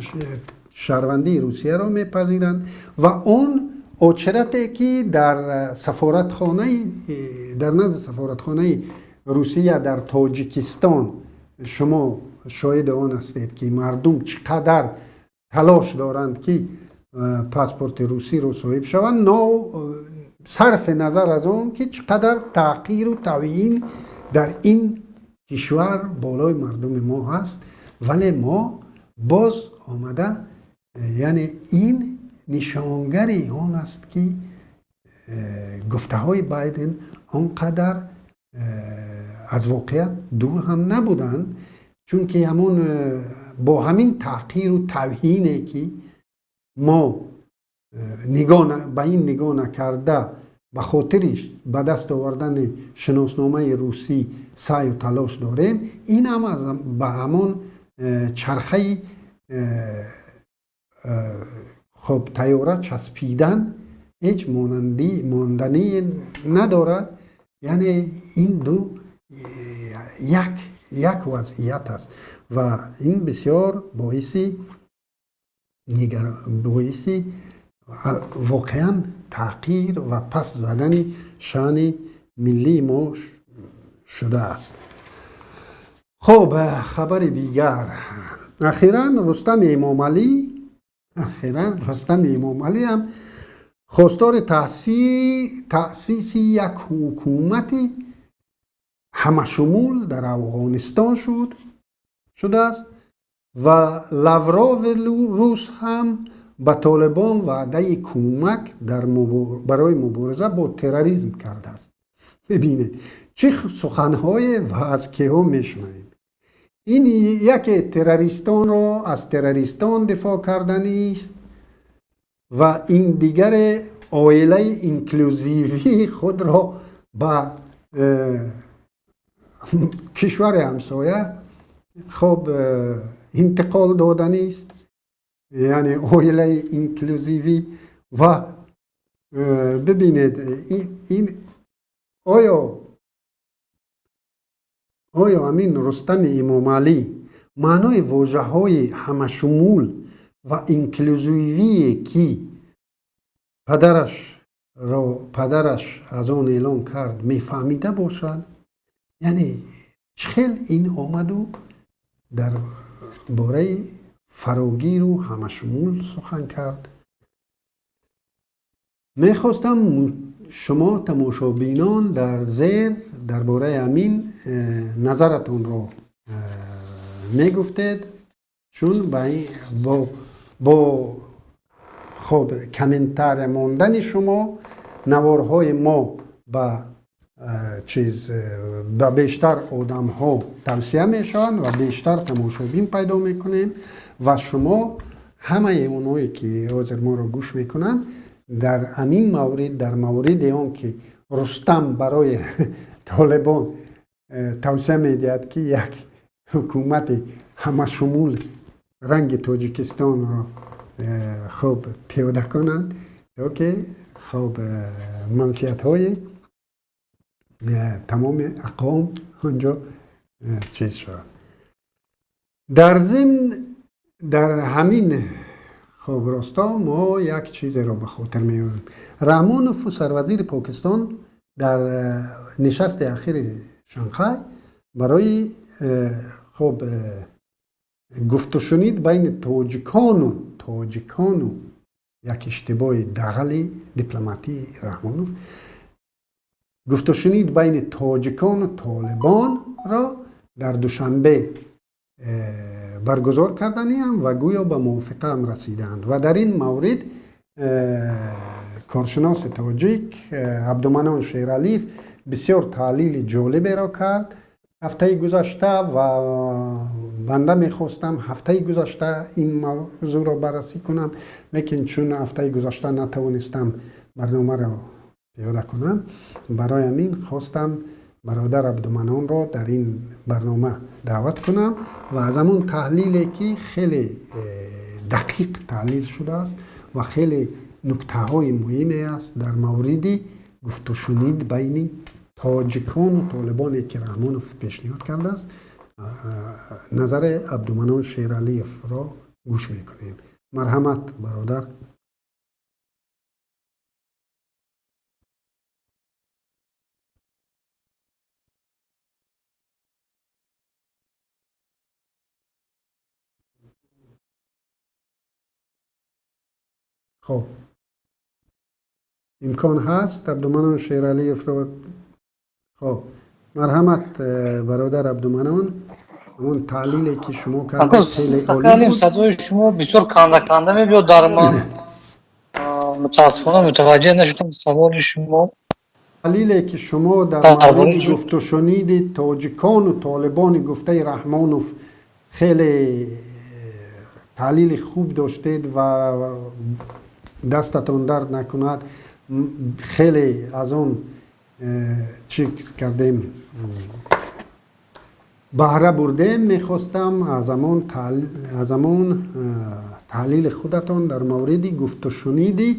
шаҳрвандии Русияро мепазиранд ва он очерате, ки дар сафоратхонаи, дар назди сафоратхонаи Русия дар Тоҷикистон шумо шоҳиди он ҳастед, ки мардум чӣ қадар талош доранд, ки паспорти русиро соҳиб шаванд, но сарфи назар аз он ки чӣ қадар таҳқиру тавҳин дар ин кишвар болои мардуми мо ҳаст, вале мо боз омада, яъне ин нишонгари он аст, ки гуфтаҳои Байден он қадар аз воқеият дур ҳам набуданд, чунки ҳамон бо ҳамин таҳқиру тавҳине, ки мо ба ин нигоҳ накарда, ба хотири ба даст овардани шиносномаи русӣ саъю талош дорем, ин ҳам ба ҳамон чархаи хоб тайёра часпидан ҳеҷ монданӣ надорад. Яъне ин ду як вазъият аст ва ин бисёр боиси воқеан таҳқир ва пас задани шаъни миллии мо шудааст. Хуб, хабари дигар. Ахиран Рустами Эмомалӣ ҳам хостори таъсиси як ҳукумати ҳамашумул дар Афғонистон шудааст ва Лаврови рус ҳам ба Толибон ваъдаи кӯмак барои мубориза бо терроризм кардааст. Бибинед, чӣ суханҳое ва аз киҳо мешунавем. Ин яке террористонро аз террористон дифоъ карданист ва ин дигаре оилаи инклюзивии худро ба кишвари ҳамсоя хоб интиқол доданист, яъне оилаи инклюзивӣ. Ва бибинед, ин оё ҳамин Рустами Эмомалӣ маънои вожаҳои ҳамашумул ва инклюзивие, ки падараш аз он эълон кард, мефаҳмида бошад? Яъне чӣ хел ин омаду дар бораи фарогиру ҳамашумул сухан кард? Мехостам шумо, тамошобинон, дар зер дар бораи ҳамин назаратонро мегуфтед, чун бо хоб комментария мондани шумо наворҳои мо ба чиз ба бештар одамҳо тавсия мешаванд ва бештар тамошобин пайдо мекунем. Ва шумо, ҳамаи оное, ки ҳозир моро гӯш мекунанд, дар ҳамин маврид, дар мавриди он ки Рустам барои Толибон тавсия медиҳад, ки як ҳукумати ҳамашумул ранги Тоҷикистонро хуб пиёда кунанд, то ки хуб манфиатҳои тамоми ақвом онҷо чиз шавад. Дар зимн, дар ҳамин хуб росто мо як чизеро ба хотир меорем. Раҳмонов, сарвазири Покистон, дар нишасти ахири Шанхай барои хуб гуфтушунид байни тоҷикону, як иштибоҳи дағали дипломатии Раҳмонов, гуфтушунид байни тоҷикону толибонро дар Душанбе баргузор карданиам ва гӯё ба мувофиқаам расидаанд. Ва дар ин маврид коршиноси тоҷик Абдуманон Шералиев бисёр таҳлили ҷолиберо кард ҳафтаи гузашта ва банда мехостам ҳафтаи гузашта ин мавзӯъро баррасӣ кунам, лекин чун ҳафтаи гузашта натавонистам барномаро пиёда кунам, барои ҳамин хостам. Бародар Абдуманонро дар ин барнома даъват кунам ва аз ҳамон таҳлиле ки хеле дақиқ таҳлил шудааст ва хеле нуктаҳои муҳиме аст дар мавриди гуфтушунид байни тоҷикону толибоне ки Раҳмонов пешниҳод кардааст, назари Абдуманон Шералиевро гӯш мекунем. Марҳамат, бародар. Хоб, имкон ҳаст Абдуманон Шералиевро? Хоб, марҳамат, бародар Абдуманон, ҳамон таҳлиле ки шумо кардед хеле олӣ буд. Садои шумо бисёр канда канда мебиёд дар ман, мутаассифона мутаваҷҷеҳ нашудам саволи шумо. Таҳлиле ки шумо дар мавриди гуфтушуниди тоҷикону толибони гуфтаи Раҳмонов хеле таҳлили хуб доштед ва дастатон дард накунад, хеле аз он чӣ кардем, баҳра бурдем. Мехостам аз ҳамон таҳлили худатон дар мавриди гуфтушуниди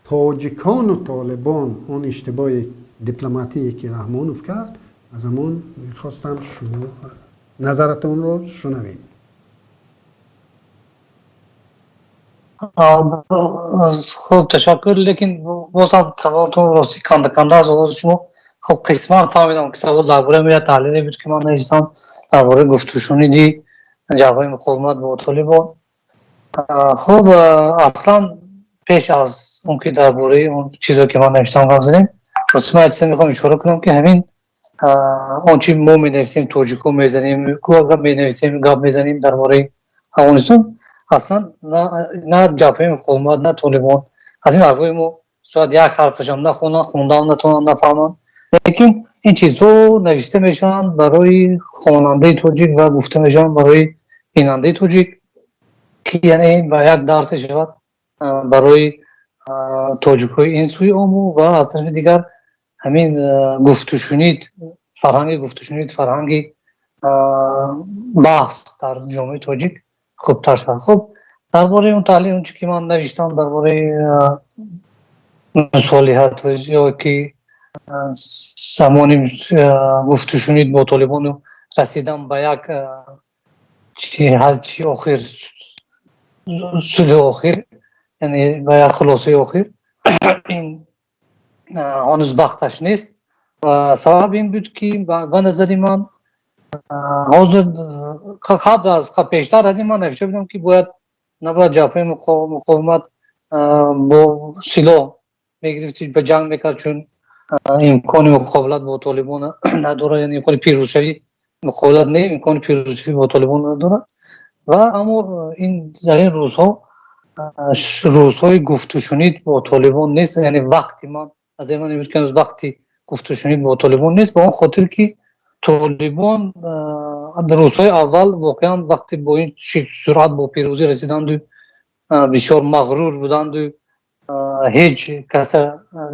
тоҷикону толибон, он иштибоҳи дипломатие ки Раҳмонов кард, аз ҳамон мехостам шумо назаратонро шунавем. Хуб, ташаккур, лекин боз ҳам саволатон рости канда канда аз овози шумо. Хуб, қисман фаҳмидам ки савол дар бораи як таҳлиле буд ки ман навиштам дар бораи гуфтушуниди ҷабҳаи муқовимат бо толибон. Хуб, аслан пеш аз он ки дар бораи он чизе ки ман навиштам гап занем, рости ман як чизе мехоҳам ишора кунам ки ҳамин он чи мо менависем, тоҷико мезанем, гап менависем, гап мезанем дар бораи Афғонистон, аслан на ҷабҳаи муқовимат, на толибон аз ин ҳарфҳои мо шояд як ҳарфашам нахонанд, хондаам натавонанд, нафаҳманд, лекин ин чизҳо навишта мешаванд барои хонандаи тоҷик ва гуфта мешаванд барои бинандаи тоҷик, ки яъне ба як дарсе шавад барои тоҷикҳои ин сӯи Ому ва аз тарафи дигар ҳамин гуфтушунид, фарҳанги гуфтушунид, фарҳанги баҳс дар ҷомеаи тоҷик хубтар шавад. Хуб, дар бораи он таҳлил, он чи ки ман навиштам дар бораи мусолиҳат ё ки замони гуфтушунид бо толибону расидан ба як чи охир сулҳи охир, яъне ба як хулосаи охир, ин ҳанӯз вақташ нест ва сабаб ин буд ки ба назари ман ҳозир қабл аз пештар аз ин ман навишта будам ки бояд набояд ҷабҳаи муқовимат бо силоҳ мегирифт, ба ҷанг мекард, чун имкони муқобилат бо толибон надорад, яъне имкони пирӯзшавӣ муқобилат не, имкони пирӯзшавӣ бо толибон надорад. Ва аммо ин дар ин рӯзҳо рӯзҳои гуфтушунид бо толибон нест, яъне вақти ман аз ман имрӯз ки вақти гуфтушунид бо толибон нест, ба он хотир ки толибон дар рӯзҳои аввал воқеан вақте бо ин суръат бо пирӯзӣ расиданду бисёр мағрур буданду ҳеҷ каса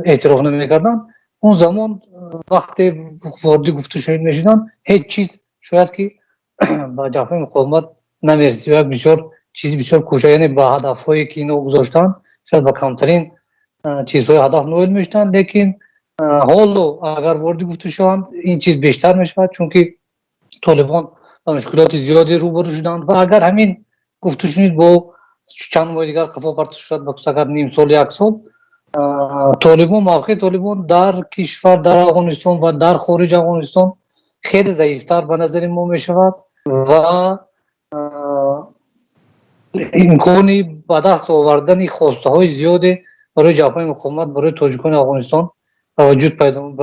эътироф намекарданд, он замон вақте ворди гуфтушунид мешуданд, ҳеҷ чиз шояд ки ба ҷабҳаи муқовимат намерасид, як бисёр чизи бисёр кӯчак, яъне ба ҳадафҳое ки ино гузоштанд шояд ба камтарин чизҳои ҳадаф ноил мешуданд, лекин ҳоло агар ворди гуфта шаванд ин чиз бештар мешавад, чунки толибон ба мушкилоти зиёде рӯбарӯ шуданд ва агар ҳамин гуфтушунид бо чанд моҳи дигар қафо партофта шавад, бахусус агар ним сол, як сол, толибон, мавқеи толибон дар кишвар, дар Афғонистон ва дар хориҷи Афғонистон хеле заифтар ба назари мо мешавад ва имкони ба даст овардани хостаҳои зиёде барои ҷабҳаи муқовимат, барои тоҷикони Афғонистон ба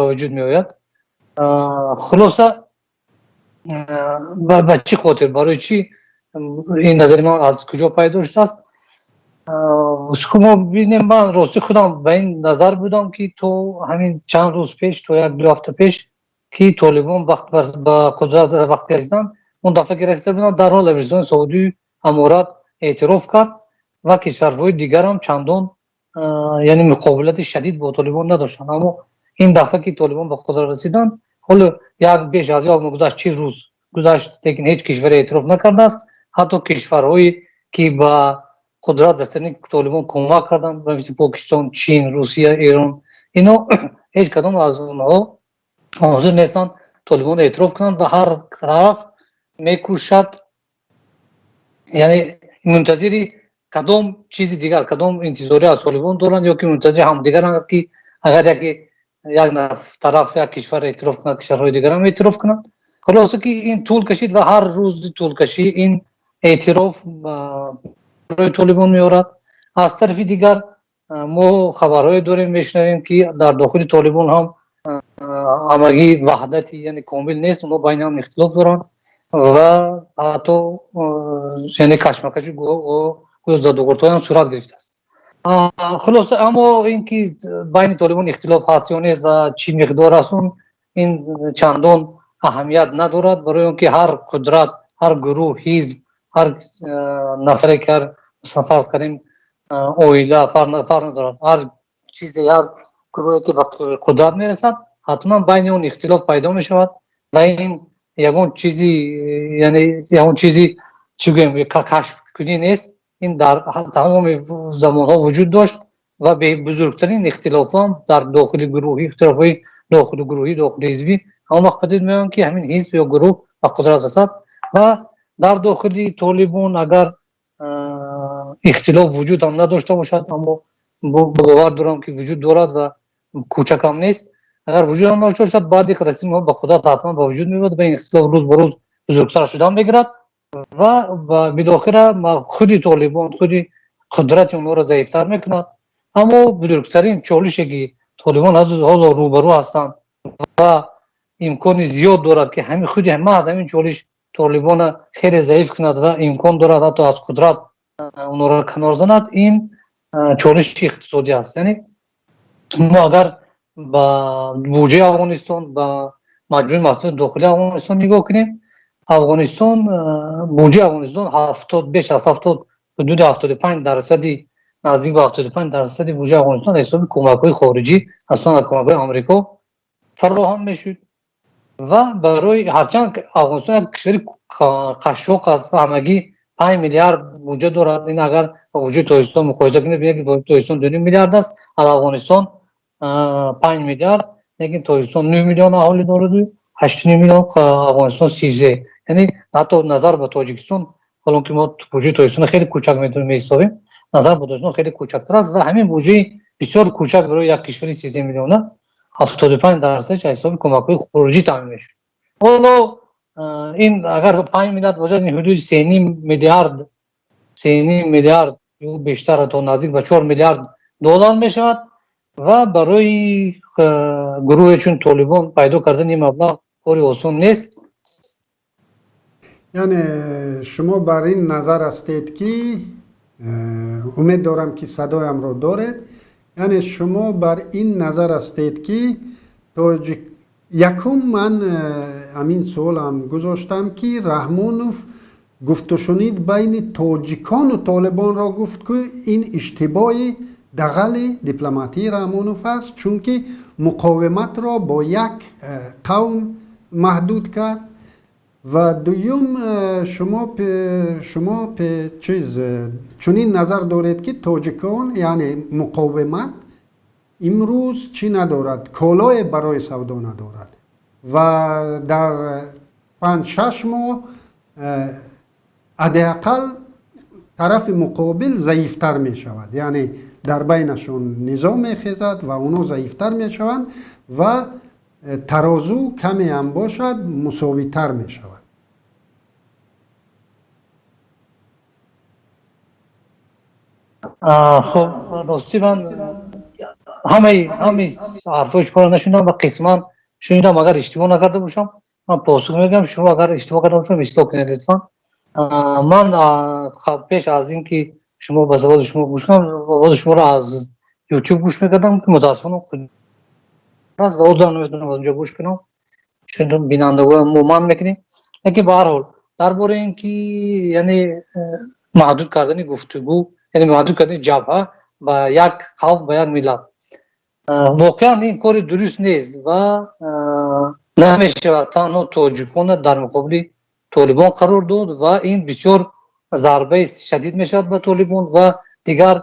вуҷуд меояд. Хулоса, ба чӣ хотир, барои чӣ ин назари ман аз куҷо пайдо шудааст? Шумо бинем, ман рости худам ба ин назар будам ки то ҳамин чанд рӯз пеш, то як ду ҳафта пеш ки толибон вақт ба қудрат вақте расиданд, он дафъа ки расида буданд, дарҳол Арабистони Саудию Аморат эътироф кард ва кишварҳои дигарам чандон яъне муқобилати шадид бо толибон надоштанд. Аммо ин дафъа ки толибон ба қудрат расиданд, Ҳоло як беш аз як моҳ гузашт, 40 рӯз гузашт, лекин ҳеҷ кишваре эътироф накардааст. Ҳатто кишварҳое ки ба қудрат расидани Толибон кӯмак карданд, ба мисли Покистон, Чин, Русия, Эрон, ино ҳеҷ кадом аз онҳо ҳозир нестанд Толибон эътироф кунанд ва ҳар тараф мекӯшад, яъне мунтазири кадом чизи дигар, кадом интизорӣ аз Толибон доранд ё ки мунтазири ҳамдигаранд, ки агар яке як тараф, як кишвар эътироф кунад, кишварҳои дигарам эътироф кунанд. Хулоса ки ин тӯл кашид ва ҳар рӯзи тӯлкашӣ ин эътироф барои Толибон меорад. Аз тарафи дигар мо хабарҳое дорем, мешунавем, ки дар дохили Толибон ҳам ҳамагӣ ваҳдати, яъне комил нест. Онҳо байни ҳам ихтилоф доранд ва ҳатто, яъне, кашмакашу задуғуртҳоям сурат гирифтааст. Хулоса, аммо ин ки байни Толибон ихтилоф ҳаст ё нест ва чӣ миқдор аст, он ин чандон аҳамият надорад, барои он ки ҳар қудрат, ҳар гурӯҳ, ҳизб, ҳар нафаре ки, ҳар, масалан, фарз кардем, оила, фарқ надорад, ҳар чизе, ҳар гурӯҳе ки ба қудрат мерасад, ҳатман байни он ихтилоф пайдо мешавад ва ин ягон чизи, яъне ягон чизи, чӣ гӯем, кашфкунӣ нест. Ин дар тамоми замонҳо вуҷуд дошт ва бузургтарин ихтилофҳо дар дохили гурӯҳӣ, ихтилофҳои дохили гурӯҳӣ, дохили ҳизбӣ ҳамон вақт падид меоянд, ки ҳамин ҳизб ё гурӯҳ ба қудрат расад. Ва дар дохили Толибон агар ихтилоф вуҷуд ҳам надошта бошад, аммо бовар дорам, ки вуҷуд дорад ва кӯчакам нест, агар вуҷуд ҳам надошта бошад, баъди расидани ба қудрат ҳатман ба вуҷуд меояд ва ин ихтилоф рӯз ба рӯз бузургтар шудан мегирад ва билохира худи Толибон, худи қудрати онҳоро заифтар мекунад. Аммо бузургтарин чолише ки Толибон ҳоло рӯбарӯ ҳастанд ва имкони зиёд дорад, ки ҳамин худи маҳз ҳамин чолиш Толибона хеле заиф кунад ва имкон дорад ҳатто аз қудрат онҳоро канор занад, ин чолиши иқтисодӣ аст. Яъне мо агар ба буҷаи Афғонистон, ба маҷмӯи маҳсулоти дохилии Афғонистон нигоҳ кунем, Афғонистон, буҷаи Афғонистон 70, беш аз 70, ҳудуди 75%-и, наздик ба 75%-и буҷаи Афғонистон ҳисоби кӯмакҳои хориҷӣ, асосан аз кӯмакҳои Амрико фароҳам мешуд. Ва барои ҳарчанд Афғонистон як кишвари қашшоқ аст ва ҳамагӣ 5 миллиард буҷа дорад, ин агар ба буҷаи Тоҷикистон муқоиса кунед, бинед, ки Тоҷикистон 2,5 миллиард аст, аз Афғонистон 5 миллиард, лекин Тоҷикистон 9 миллион аҳолӣ дораду 8,5 миллион, Афғонистон 33. Яъне ҳатто назар ба Тоҷикистон, ҳолон ки мо буҷаи Тоҷикистон хеле кӯчак меҳисобем, назар ба Тоҷикистон хеле кӯчактар аст. Ва ҳамин буҷаи бисёр кӯчак барои як кишвари 33 миллиона 75%-аш аз ҳисоби кӯмакҳои хориҷӣ таъмин мешуд. Ҳоло ин агар 5 миллиард бошад, ин ҳудуди 3,5 миллиард, 3,5 миллиард ё бештар, то наздик ба 4 миллиард доллар мешавад. Ва барои гурӯҳе чун Толибон пайдо кардани ин маблағ кори осон нест. Яъне шумо бар ин назар ҳастед ки, умед дорам, ки садоямро доред, яъне шумо бар ин назар ҳастед, ки тоҷик, якум, ман ҳамин суолам гузоштам, ки Раҳмонов гуфтушунид байни тоҷикону толибонро гуфт, ки ин иштибоҳи дағали дипломатии Раҳмонов аст, чунки муқовиматро бо як қавм маҳдуд кард. Ва дуюм, шумо чиз, чунин назар доред, ки тоҷикон, яъне муқовимат имрӯз чӣ надорад, колое барои савдо надорад ва дар 5-6 моҳ ҳадди ақал тарафи муқобил заифтар мешавад, яъне дар байнашон низоъ мехезад ва онҳо заифтар мешаванд ва тарозу каме ҳам бошад, мусовитар мешавад. Хуб, ростӣ, ман ҳамаи ҳарфҳои шуморо нашунидам ва қисман шунидам. Агар иштибоҳ накарда бошам, ман посух мегӯям, шумо агар иштибоҳ карда бошам, ислоҳ кунед лутфан. Ман пеш аз ин ки шумо ба саволи шумо гӯш кунам, овози шуморо аз Ютуб гӯш мекардам, ки мутаассифона аст ва ҳозирам наметавонам аз онҷо гӯш кунам, чун бинандагони мо манъ мекунем. Лекин ба ҳар ҳол, дар бораи ин ки, яъне, маҳдуд кардани гуфтугӯ, яъне маҳдуд кардани ҷабҳа ба як қавм, ба як миллат, воқеан ин кори дуруст нест ва Намешавад танҳо тоҷикона дар муқобили Толибон қарор дод ва ин бисёр зарбаи шадид мешавад ба Толибон ва дигар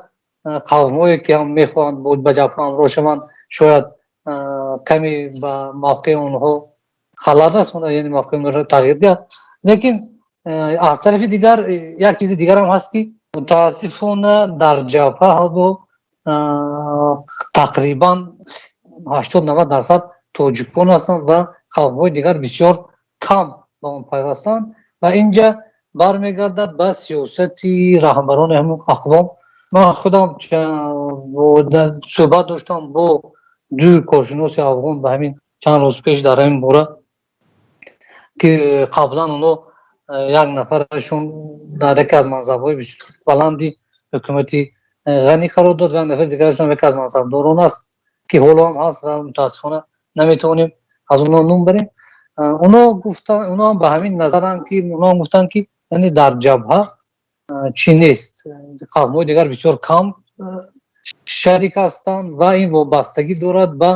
қавмҳое, ки ҳам мехоҳанд ба ҷабҳа ҳамроҳ шаванд, шояд каме ба мавқеи онҳо халал расонад, яъне мавқеи онҳоро тағйир диҳад. Лекин аз тарафи дигар як чизи дигарам ҳаст, ки мутаассифона дар ҷабҳа ҳоло тақрибан 80-90% тоҷикон ҳастанд ва қавмҳои дигар бисёр кам ба он пайвастанд. Ва инҷа бармегардад ба сиёсати раҳбарони ҳамон ақвом. Ман худам суҳбат доштам бо ду коршиноси афғон ба ҳамин чанд рӯз пеш дар ҳамин бора, ки қаблан онҳо як нафарашон дар яке аз мансабҳои баланди ҳукумати Ғанӣ қарор дод ва як нафари дигарашон яке аз мансабдорон аст, ки ҳоло ҳам ҳаст ва мутаассифона наметавонем аз онҳо ном барем. Онҳо гуфтанд, онҳо ҳам ба ҳамин назаранд, ки онҳо ҳам гуфтанд, ки яъне дар ҷабҳа чӣ нест, қавмҳои дигар бисёр кам шарик ҳастанд ва ин вобастагӣ дорад ба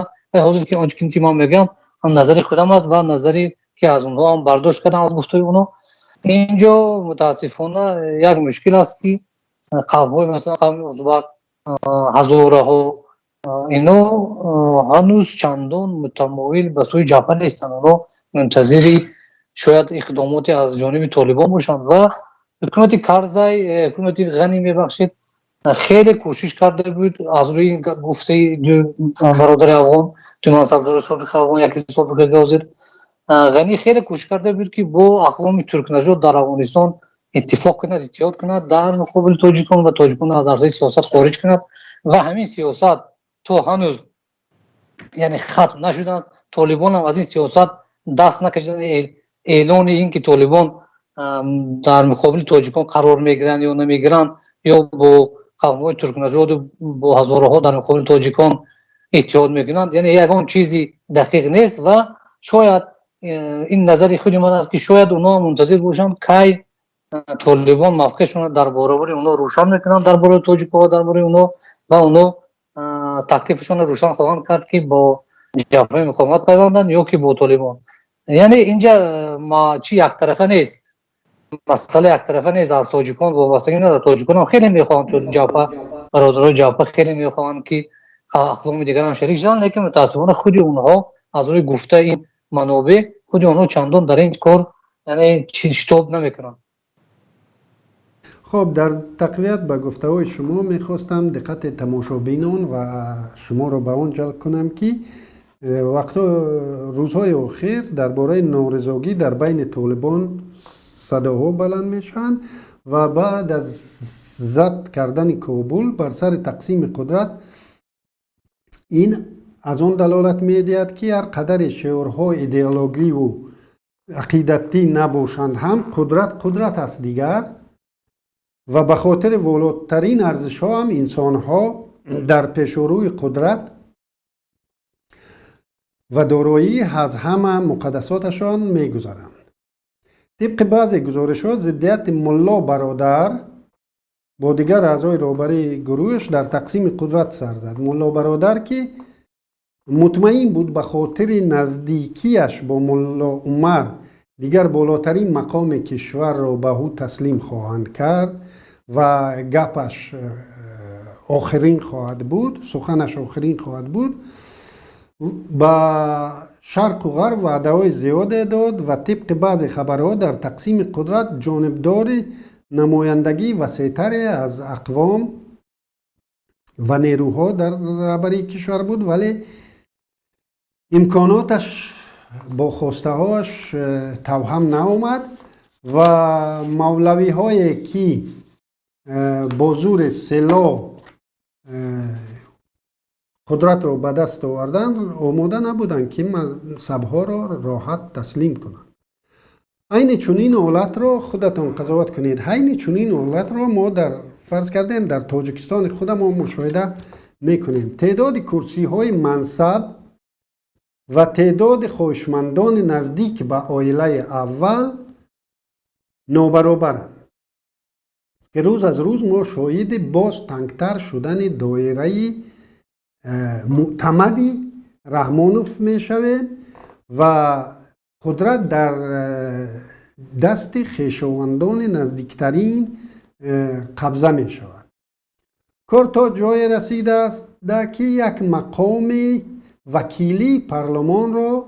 ҳозир, ки он чизе ки ман мегӯям, ҳам назари худам аст ва назаре ки аз онҳо ҳам бардошт кардам, аз гуфтаи онҳо. Инҷо мутаассифона як мушкил аст, ки қавмҳои, масалан, қавми узбак, ҳазораҳо, ино ҳанӯз чандон мутамоил ба сӯи ҷабҳа нестанд. Онҳо мунтазири шояд иқдомоте аз ҷониби Толибон бошанд. Ва ҳукумати Карзай, ҳукумати Ғанӣ, мебахшед, хеле кӯшиш карда буд, аз рӯи гуфтаи ду бародари афғон, ду мансабдори собиқи афғон, яке собиқ, яке ҳозир, Ғанӣ хеле кӯшиш карда буд, ки бо ақвоми туркнажод дар Афғонистон иттифоқ кунад, иттиҳод кунад дар муқобили тоҷикон ва тоҷикон аз арсаи сиёсат хориҷ кунад. Ва ҳамин сиёсат то ҳанӯз яъне хатм нашудааст. Толибон ҳам аз ин сиёсат даст накашиданд. Эълони ин ки Толибон дар муқобили тоҷикон қарор мегиранд ё намегиранд ё бо қавмҳои туркнажоду бо ҳазораҳо дар муқобили тоҷикон иттиҳод мекунанд, яъне ягон чизи дақиқ нест. Ва шояд, ин назари худи ман аст, ки шояд онҳо мунтазир бошанд, кай Толибон мавқеъшонро дар баробари онҳо рӯшан мекунанд, дар бораи тоҷикҳо ва дар бораи онҳо, ва онҳо таклифашонро рӯшан хоҳанд кард, ки бо ҷабҳаи муқовимат пайванданд ё ки бо Толибон. Яъне инҷа чи яктарафа нест, масъала яктарафа нест, аз тоҷикон вобастагӣ надорад. Тоҷиконам хеле мехоҳанд ҷабҳа, бародарои ҷабҳа хеле мехоҳанд, ки ақвоми дигарам шарик шаванд, лекин мутаассифона худи онҳо, аз рӯи гуфтаи ин манобеъ, худи онҳо чандон дар ин кор яъне шитоб намекунанд. Хоб, дар тақвият ба гуфтаҳои шумо мехостам диққати тамошобинон ва шуморо ба он ҷалб кунам, ки вақто рӯзҳои охир дар бораи норизогӣ дар байни Толибон садоҳо баланд мешаванд ва баъд аз забт кардани Кобул бар сари тақсими қудрат. Ин аз он далолат медиҳад, ки ҳар қадаре шиорҳо идеологиву ақидатӣ набошанд ҳам, қудрат қудрат аст дигар. Ва ба хотири волотарин арзишҳо ҳам инсонҳо дар пешорӯи қудрат ва дороӣ аз ҳама муқаддасоташон мегузаранд. Тибқи баъзе гузоришҳо, зиддияти Мулло Бародар бо дигар аъзои роҳбарии гурӯҳаш дар тақсими қудрат сар зад. Мулло Бародар, ки мутмаин буд, ба хотири наздикиаш бо Мулло Умар дигар болотарин мақоми кишварро ба ӯ таслим хоҳанд кард ва гапаш охирин хоҳад буд, суханаш охирин хоҳад буд, ба шарқу ғарб ваъдаҳои зиёде дод ва тибқи баъзе хабарҳо дар тақсими қудрат ҷонибдори намояндагии васеътаре аз ақвом ва нерӯҳо дар раҳбарии кишвар буд, вале имконоташ бо хостаҳоаш тавҳам наомад ва мавлавиҳое, ки бо зури силоҳ қудратро ба даст оварданд, омода набуданд, ки мансабҳоро роҳат таслим кунанд. Айни чунин ҳолатро худатон қазоват кунед. Айни чунин ҳолатро мо дар фарз кардем дар Тоҷикистони худамон мушоҳида мекунем. Теъдоди курсиҳои мансаб ва теъдоди хоҳишмандони наздик ба оилаи аввал нобаробаранд, ки рӯз аз рӯз мо шоҳиди боз тангтар шудани доираи мӯътамади Раҳмонов мешавем. Ва қудрат дар дасти хешовандони наздиктарин қабза мешавад. Кор то ҷое расидааст, ки як мақоми вакилии парлумонро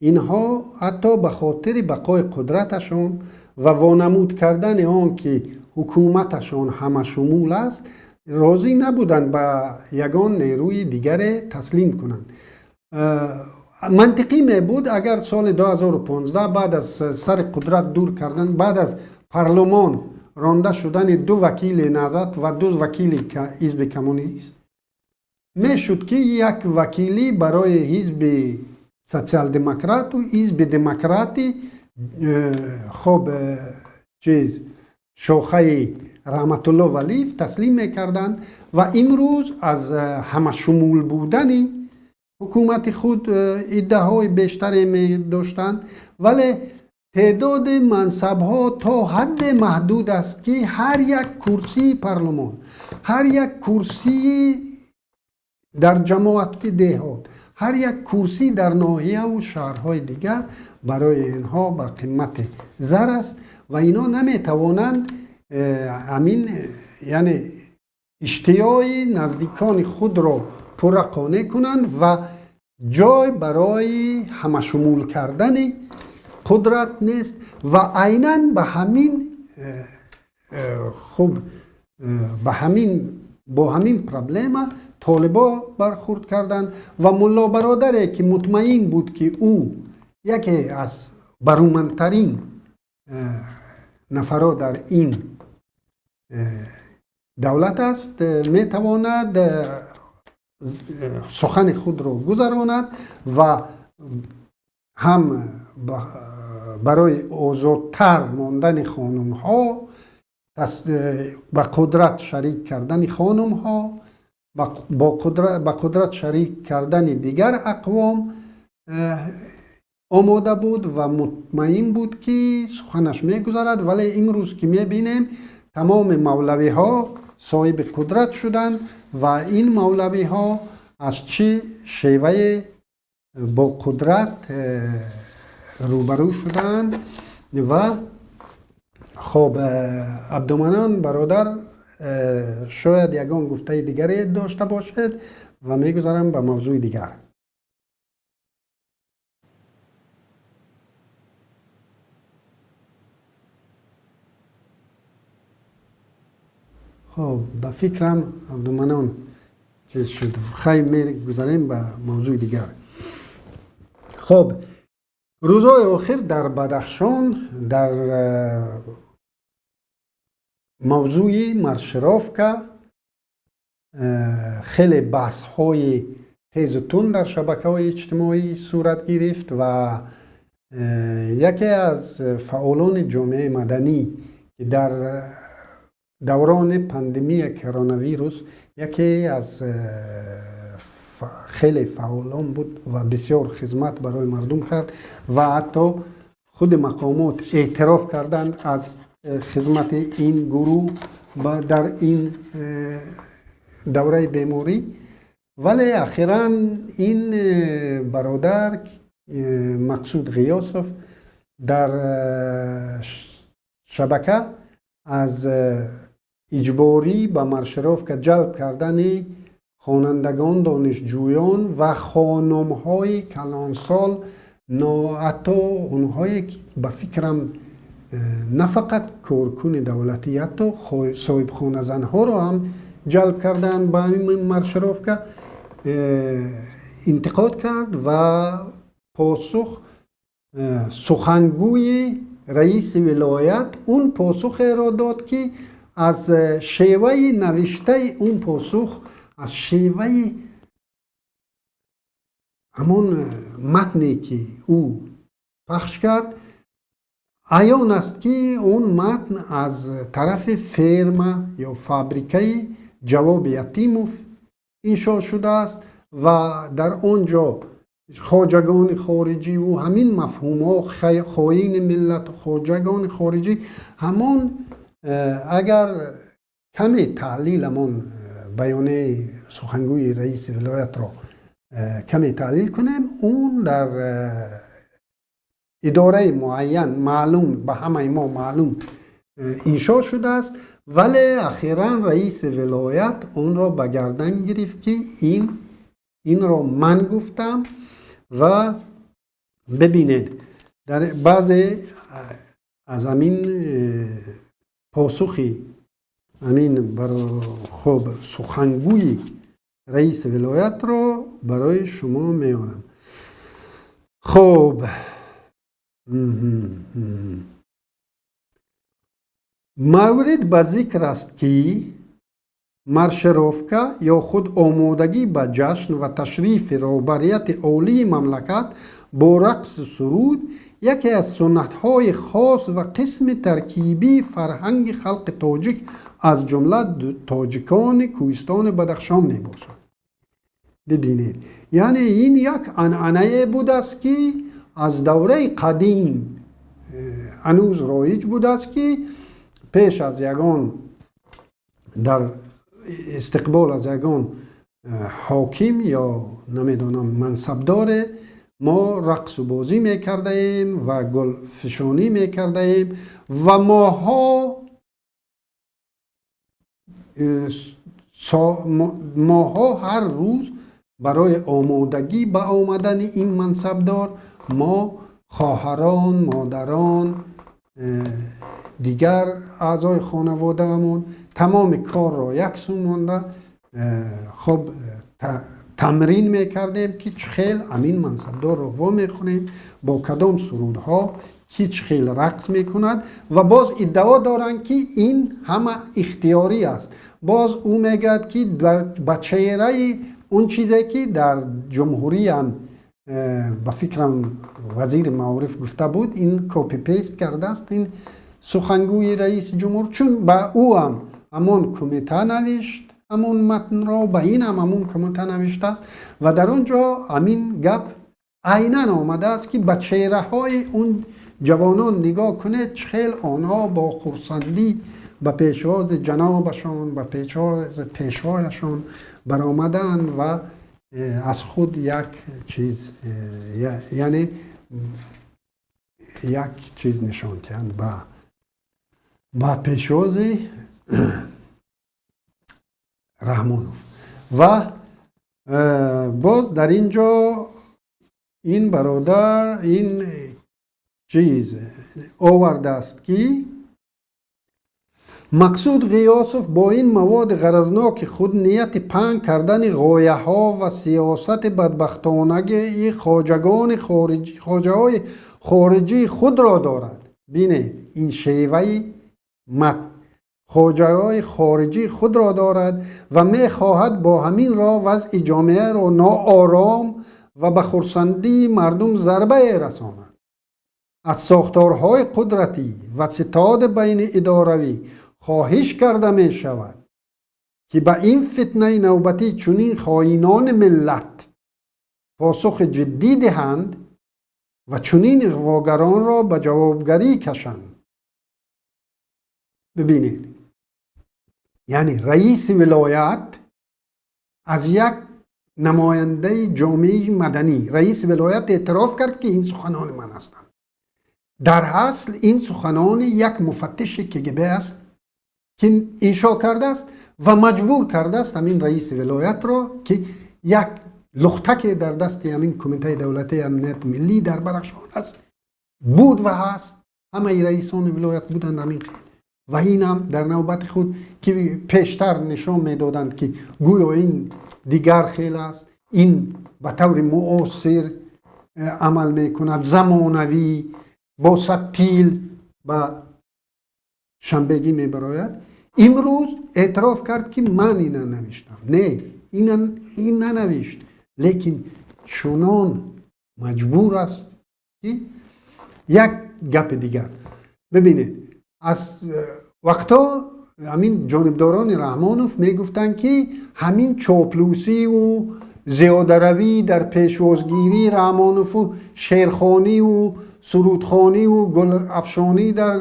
инҳо ҳатто ба хотири бақои қудраташон ва вонамуд кардани он ки ҳукуматашон ҳамашумул аст, розӣ набуданд ба ягон нерӯи дигаре таслим кунанд. Мантиқӣ мебуд, агар соли 2015 баъд аз сари қудрат дур кардан, баъд аз парлумон ронда шудани ду вакили Наҳзат ва ду вакили ҳизби коммунист, мешуд ки як вакилӣ барои ҳизби социал-демократу ҳизби демократи, хоб, чиз, шохаи Раҳматулло Валиев таслим мекарданд ва имрӯз аз ҳамашумул будани ҳукумати худ иддаҳои бештаре медоштанд. Вале теъдоди мансабҳо то ҳадде маҳдуд аст, ки ҳар як курсии парлумон, ҳар як курсии дар ҷамоати деҳот, ҳар як курсӣ дар ноҳияву шаҳрҳои дигар барои инҳо ба қимати зар аст ва инҳо наметавонанд ҳамин, яъне иштиёи наздикони худро пурра қонеъ кунанд ва ҷой барои ҳамашумул кардани қудрат нест. Ва айнан ба ҳамин, хуб, ба ҳамин, бо ҳамин проблема толибо бархурд карданд ва мулло бародаре ки мутмаин буд, ки ӯ яке аз барумандтарин нафаро дар ин давлат аст, метавонад сухани худро гузаронад ва ҳам барои озодтар мондани хонумҳо, ба қудрат шарик кардани хонумҳо, ба қудрат шарик кардани дигар ақвом омода буд ва мутмаин буд, ки суханаш мегузарад. Вале имрӯз ки мебинем, тамоми мавлавиҳо соҳиби қудрат шуданд ва ин мавлавиҳо аз чӣ шевае бо қудрат рӯбарӯ шуданд. Ва хоб, Абдуманон бародар, шояд ягон гуфтаи дигаре дошта бошед ва мегузарам ба мавзӯи дигар. Хоб, ба фикрам, Абдуманон чиз шуд. Хай, мегузарем ба мавзӯи дигар. Хоб, рӯзҳои охир дар Бадахшон дар мавзӯи маршировка хеле баҳсҳои тезу тунд дар шабакаҳои иҷтимоӣ сурат гирифт ва яке аз фаъолони ҷомеаи маданӣ, ки дар даврони пандемия коронавирус яке аз хеле фаъолон буд ва бисёр хизмат барои мардум кард ва ҳатто худи мақомот эътироф карданд аз хизмати ин гурӯҳ дар ин давраи беморӣ. Вале ахиран ин бародар Мақсуд Ғиёсов дар шабака аз иҷборӣ ба маршировка ҷалб кардани хонандагон, донишҷӯён ва хонумҳои калонсол, ҳатто онҳое ки ба фикрам на фақат коркуни давлатӣ, ҳатто соҳибхоназанҳоро ҳам ҷалб карданд ба ин маршировка, интиқод кард ва посух сухангӯи раиси вилоят он посухеро дод, ки аз шеваи навиштаи он посух, аз шеваи ҳамон матне ки ӯ пахш кард, аён аст, ки он матн аз тарафи ферма ё фабрикаи Ҷавоби Ятимов иншо шудааст ва дар он ҷо хоҷагони хориҷиву ҳамин мафҳумҳо, хоини миллату хоҷагони хориҷӣ, ҳамон агар каме таҳлил ҳамон баёнияи сухангӯи раиси вилоятро کمی تحلیل کنیم. اون در اداره معین معلوم به همه ما معلوم انشا شده است، ولی اخیرا رئیس ولایت اون را به گردن گرفت که این را من گفتم. و ببینید در بعضی از همین پاسخی همین برای خب سخنگوی رئیس ولایت را برای شما میارم. خب مورد به ذکر است که маршировка ё худ омодагӣ ба ҷашн ва ташрифи роҳбарияти олии мамлакат бо рақсу суруд яке аз суннатҳои хос ва қисми таркибии фарҳанги халқи тоҷик, аз ҷумла тоҷикони кӯҳистони Бадахшон мебошад. Бибинед, яъне ин як анъанае будааст, ки аз давраи қадим ҳанӯз роиҷ будааст, ки пеш аз ягон дар истиқбол аз ягон ҳоким ё намедонам мансабдоре мо рақсу бозӣ мекардаем ва гулфишонӣ мекардаем ва моҳҳо ҳар рӯз барои омодагӣ ба омадани ин мансабдор мо хоҳарон, модарон, дигар аъзои хонаводаамон тамоми корро яксӯ монда хоб тамрин мекардем, ки чӣ хел ҳамин мансабдорро во мехӯрем, бо кадом сурудҳо, ки чӣ хел рақс мекунад. Ва боз иддао доранд, ки ин ҳама ихтиёрӣ аст. Боз ӯ мегӯяд, ки ба чеҳраи он чизе, ки дар ҷумҳуриям ба фикрам вазири маориф гуфта буд, ин copy-paste кардааст ин сухангӯи раиси ҷумҳур, чун ба ӯ ҳам ҳамон кумита навишт ҳамон матнро, ба ин ҳам ҳамон кумита навиштааст ва дар он ҷо ҳамин гап айнан омадааст, ки ба чеҳраҳои он ҷавонон нигоҳ кунед, чӣ хел онҳо бо хурсандӣ ба пешвози ҷанобашон, ба пешвози пешвояшон баромаданд ва аз худ як чиз, яъне як чиз нишон диҳанд ба пешвози Раҳмонов. Ва боз дар ин ҷо ин бародар ин чиз овардааст, ки Мақсуд Ғиёсов бо ин маводи ғаразноки худ нияти паҳн кардани ғояҳо ва сиёсати бадбахтонагии хоҷаҳои хориҷии худро дорад. Бинед, ин шеваи матн хоҷаҳои хориҷии худро дорад ва мехоҳад бо ҳамин роҳ вазъи ҷомеаро ноором ва ба хурсандии мардум зарбае расонад. Аз сохторҳои қудратӣ ва ситоди байни идоравӣ хоҳиш карда мешавад, ки ба ин фитнаи навбатӣ чунин хоинони миллат посухи ҷиддӣ диҳанд ва чунин иғвогаронро ба ҷавобгарӣ кашанд. Бибинед, яъне раиси вилоят аз як намояндаи ҷомеаи маданӣ, раиси вилоят эътироф кард, ки ин суханони ман ҳастанд. Дар асл ин суханони як муфаттиши КГБ аст, ки иншо кардааст ва маҷбур кардааст ҳамин раиси вилоятро, ки як лухтаке дар дасти ҳамин Кумитаи давлатии амнияти миллӣ дар Бадахшон аст, буд ва ҳаст. Ҳамаи раисони вилоят буданд ҳамин хел. Ва инам дар навбати худ, ки пештар нишон медоданд, ки гӯё ин дигар хел аст, ин ба таври муосир амал мекунад, замонавӣ, бо саттил ба шанбегӣ мебарояд, имрӯз эътироф кард, ки ман ина навиштам. Не, ин нанавишт, лекин чунон маҷбур аст, ки як гапи дигар бибинед. Аз вақтҳо ҳамин ҷонибдорони Раҳмонов мегуфтанд, ки ҳамин чоплусиву зиёдаравӣ дар пешвозгирии Раҳмонову шеърхониву сурудхониву гулафшонӣ дар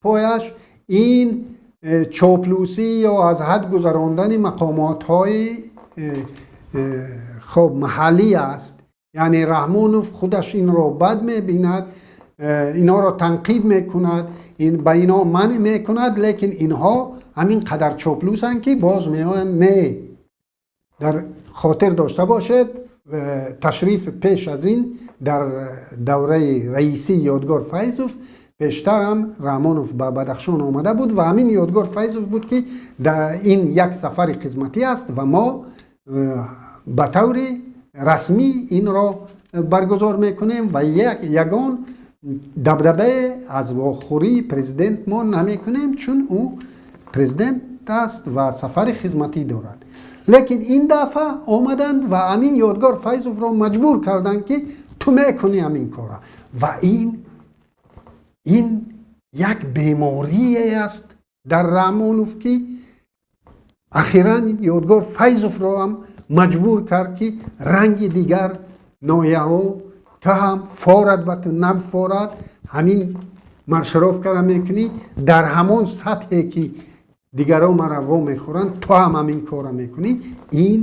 пояш ин чоплусӣ ё аз ҳад гузарондани мақомотҳои Хоб, маҳаллӣ аст, яъне Раҳмонов худаш инро бад мебинад, инҳоро танқид мекунад, ба инҳо манъ мекунад, лекин инҳо ҳамин қадар чоплусанд, ки боз меоянд. Не, дар хотир дошта бошед, ташриф пеш аз ин дар давраи раисии Ёдгор Файзов пештар ҳам Раҳмонов ба Бадахшон омада буд ва ҳамин Ёдгор Файзов буд, ки ин як сафари хизматӣ аст ва мо ба таври расмӣ инро баргузор мекунем ва ягон дабдабае аз вохӯрии президент мо намекунем, чун ӯ президент аст ва сафари хизматӣ дорад. Лекин ин дафъа омаданд ва ҳамин Ёдгор Файзовро маҷбур карданд, ки ту мекунӣ ҳамин кора. Ва ин як беморие аст дар Раҳмонов, ки ахиран Ёдгор Файзовро ҳам маҷбур кард, ки ранги дигар ноҳияҳо ту ҳам форад ба ту нафорад, ҳамин маршировкара мекунӣ дар ҳамон сатҳе, ки дигарон мара во мехӯранд, ту ҳам ҳамин кора мекунӣ. Ин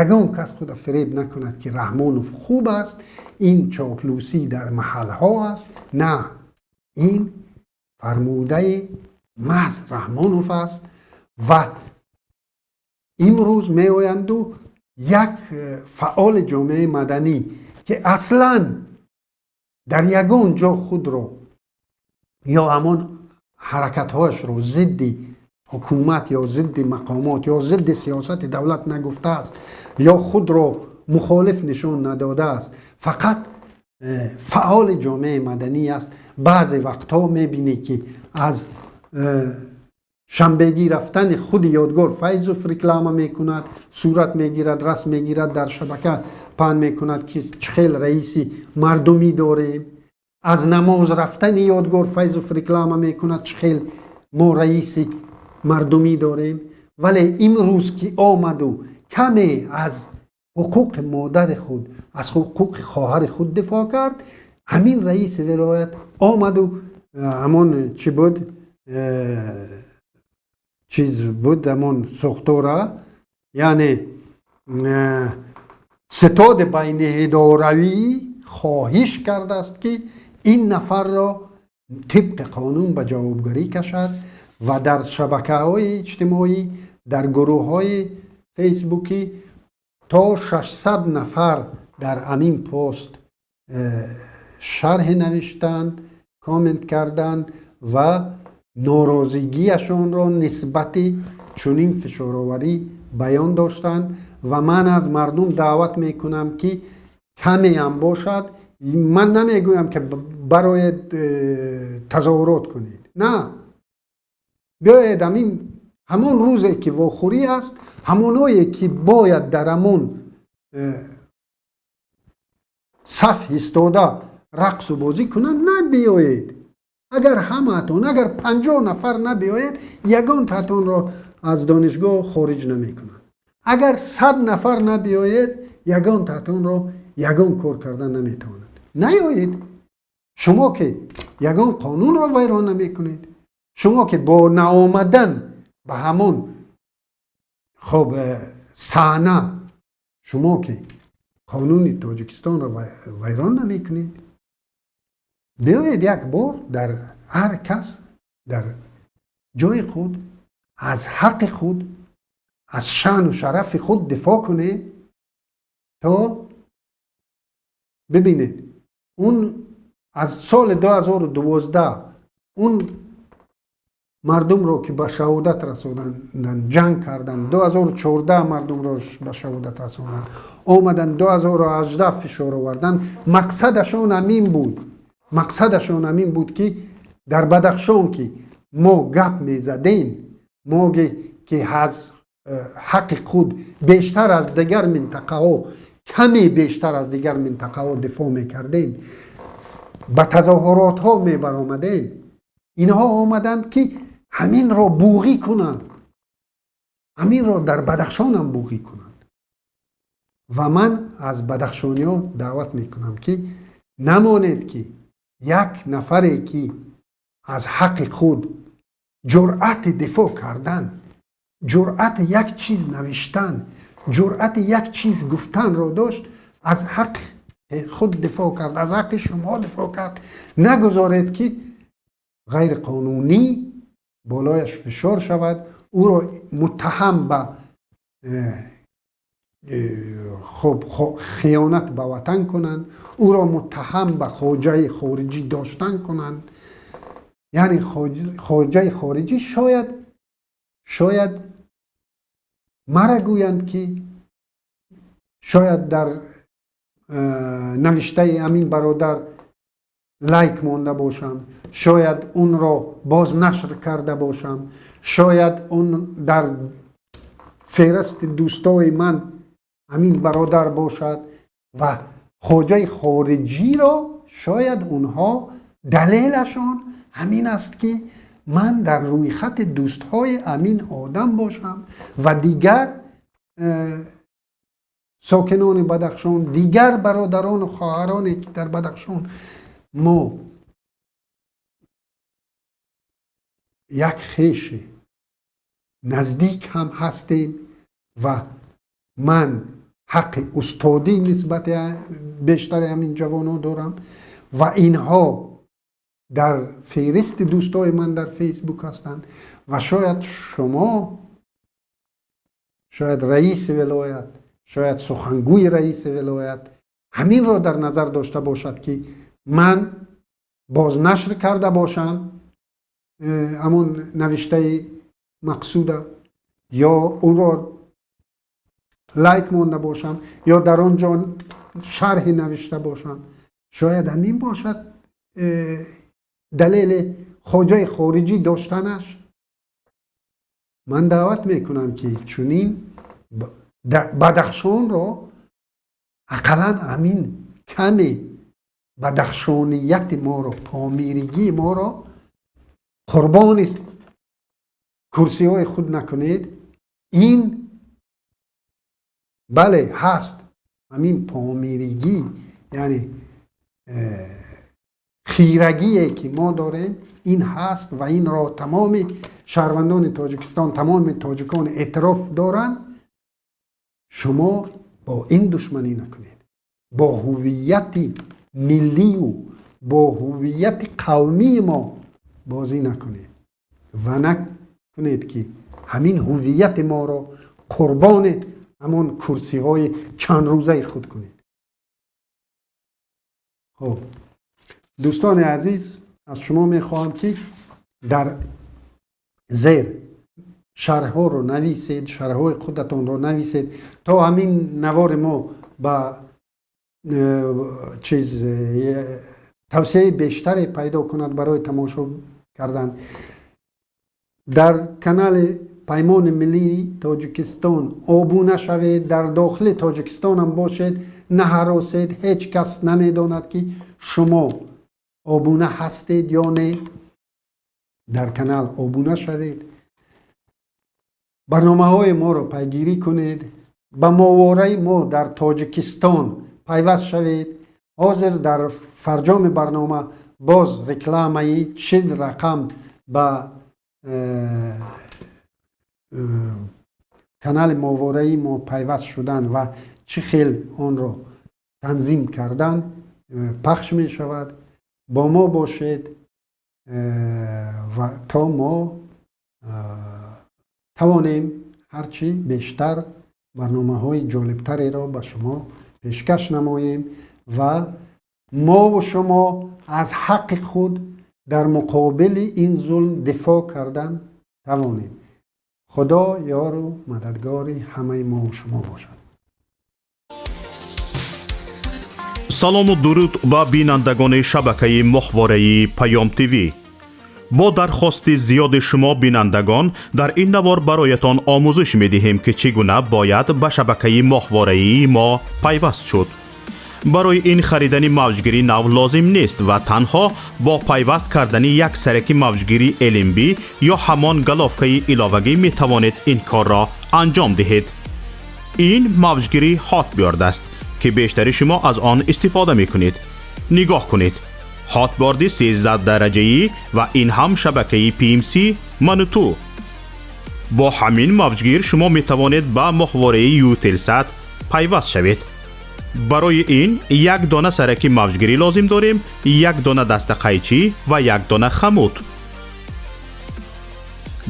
ягон кас худа фиреб накунад, ки Раҳмонов хуб аст, ин чоплусӣ дар маҳалҳо аст. На, ин фармудаи маҳз Раҳмонов аст. Ва имрӯз меоянду як фаъоли ҷомеаи маданӣ, ки аслан дар ягон ҷо худро ё ҳамон ҳаракатҳояшро зидди ҳукумат ё зидди мақомот ё зидди сиёсати давлат нагуфтааст ё худро мухолиф нишон надодааст, фақат фаъоли ҷомеаи маданӣ аст. Баъзе вақтҳо мебинӣ, ки аз шанбегӣ рафтани худи Ёдгор Файзов реклама мекунад, сурат мегирад, расм мегирад, дар шабака паҳн мекунад, ки чӣ хел раиси мардумӣ дорем. Аз намоз рафтани Ёдгор Файзов реклама мекунад, чӣ хел мо раиси мардумӣ дорем. Вале имрӯз ки омаду каме аз ҳуқуқи модари худ, аз ҳуқуқи хоҳари худ дифоъ кард, ҳамин раиси вилоят омаду ҳамон чӣ буд, чиз буд, ҳамон сохтора, яъне ситоди байниидоравӣ хоҳиш кардааст, ки ин нафарро тибқи қонун ба ҷавобгарӣ кашад. Ва дар шабакаҳои иҷтимоӣ, дар гурӯҳҳои фейсбукӣ то 600 нафар дар ҳамин пост шарҳе навиштанд, коммент карданд ва норозигиашонро нисбати чунин фишороварӣ баён доштанд. Ва ман аз мардум даъват мекунам, ки каме ҳам бошад, ман намегӯям, ки бароед тазоҳурот кунед, на, биёед ҳамин ҳамон рӯзе, ки вохӯрӣ аст, ҳамоное, ки бояд дар ҳамон саф истода рақсу бозӣ кунанд, набиёед. Агар ҳамаатон, агар 50 нафар набиёед, ягон татонро аз донишгоҳ хориҷ намекунанд. Агар 100 нафар набиёед, ягон татонро ягон кор карда наметавонад. Наёед. Шумо ки ягон қонунро вайрон намекунед, шумо ки бо наомадан ба ҳамон хоб саҳна, шумо ки қонуни Тоҷикистонро вайрон намекунед, биёед як бор дар ҳар кас дар ҷои худ аз ҳаққи худ, аз шаъну шарафи худ дифоъ кунед, то бибинед, он аз соли 2012 он мардумро, ки ба шаҳодат расонданд, ҷанг карданд, 2014 мардумро ба шаҳодат расонданд, омаданд 2018 фишор оварданд. Мақсадашон ҳамин буд, мақсадашон ҳамин буд, ки дар Бадахшон ки мо гап мезадем, мо ки аз ҳаққи худ бештар аз дигар минтақаҳо, каме бештар аз дигар минтақаҳо дифоъ мекардем, ба тазоҳуротҳо мебаромадем, инҳо омаданд, ки ҳаминро буғӣ кунанд, ҳаминро дар Бадахшонам буғӣ кунанд. Ва ман аз бадахшониҳо даъват мекунам, ки намонед, ки як нафаре, ки аз ҳаққи худ ҷуръати дифоъ кардан, ҷуръати як чиз навиштан, ҷуръати як чиз гуфтанро дошт, аз ҳақ худ дифоъ кард, аз ҳаққи шумо дифоъ кард. Нагузоред, ки ғайриқонунӣ болояш фишор шавад, ӯро муттаҳам ба хуб хиёнат ба ватан кунанд, ӯро муттаҳам ба хоҷаи хориҷӣ доштан кунанд. Яъне хоҷаи хориҷӣ шояд мара гӯянд, ки шояд дар навиштаи ҳамин бародар лайк монда бошам, шояд онро боз нашр карда бошам, шояд он дар феҳристи дӯстои ман ҳамин бародар бошад ва хоҷаи хориҷиро шояд онҳо далелашон ҳамин аст, ки ман дар рӯйхати дӯстҳои ҳамин одам бошам ва дигар сокинони Бадахшон, дигар бародарону хоҳароне, ки дар Бадахшон мо як хеши наздик ҳам ҳастем ва ман ҳаққи устодӣ нисбати бештари ҳамин ҷавонҳо дорам ва инҳо дар феҳристи дӯстои ман дар Фейсбук ҳастанд ва шояд шумо, шояд раиси вилоят, шояд сухангӯи раиси вилоят ҳаминро дар назар дошта бошад, ки ман бознашр карда бошам ҳамон навиштаи мақсуда ё ӯро лайк монда бошам ё дар он ҷо шарҳе навишта бошам. Шояд ҳамин бошад далели хоҷаи хориҷӣ доштанаш. Ман даъват мекунам, ки чунин Бадахшонро ақаллан ҳамин каме бадахшонияти моро, помиригии моро қурбони курсиҳои худ накунед. Ин бале ҳаст, ҳамин помиригӣ, яъне хирагие, ки мо дорем, ин ҳаст ва инро тамоми шаҳрвандони Тоҷикистон, тамоми тоҷикон эътироф доранд. Шумо бо ин душманӣ накунед, бо ҳуввияти миллию бо ҳуввияти қавмии мо бозӣ накунед ва накунед, ки ҳамин ҳуввияти моро қурбони ҳамон курсиҳои чандрӯзаи худ кунед. Хуб, дӯстони азиз, аз шумо мехоҳам, ки дар зер шарҳҳоро нависед, шарҳҳои худатонро нависед, то ҳамин навори мо ба чиз тавсияи бештаре пайдо кунад барои тамошо кардан. Дар канали Паймони миллии Тоҷикистон обуна шавед, дар дохили Тоҷикистонам бошед, наҳаросед, ҳеҷ кас намедонад, ки шумо обуна ҳастед ё не. Дар канал обуна шавед, барномаҳои моро пайгирӣ кунед, ба мовораи мо дар Тоҷикистон пайваст шавед. Ҳозир дар фарҷоми барнома боз рекламаи 40 рақам ба канали мовораи мо пайваст шудан ва чӣ хел онро танзим кардан пахш мешавад. Бо мо бошед ва то мо тавонем ҳарчи бештар барномаҳои ҷолибтареро ба шумо пешкаш намоем ва мову шумо аз ҳаққи худ дар муқобили ин зулм дифоъ кардан тавонем. Худо ёру мададгори ҳамаи мову шумо бошад. Салому дуруд ба бинандагони шабакаи моҳвораи Паём ТВ. Бо дархости зиёди шумо бинандагон, дар ин навор бароятон омӯзиш медиҳем, ки чӣ гуна бояд ба шабакаи моҳвораии мо пайваст шуд. Барои ин харидани мавҷгири нав лозим нест ва танҳо бо пайваст кардани як сараки мавҷгири LNB ё ҳамон головкаи иловагӣ метавонед ин корро анҷом диҳед. Ин мавҷгири Hotbird аст, ки бештари шумо аз он истифода мекунед. Нигоҳ кунед, Hotbird 13 дараҷаӣ ва ин ҳам шабакаи PMC Мануту. Бо ҳамин мавҷгир шумо метавонед ба моҳвораи Eutelsat пайваст шавед. Барои ин як дона сараки мавҷгирӣ лозим дорем, як дона дастақайчӣ ва як дона хамут.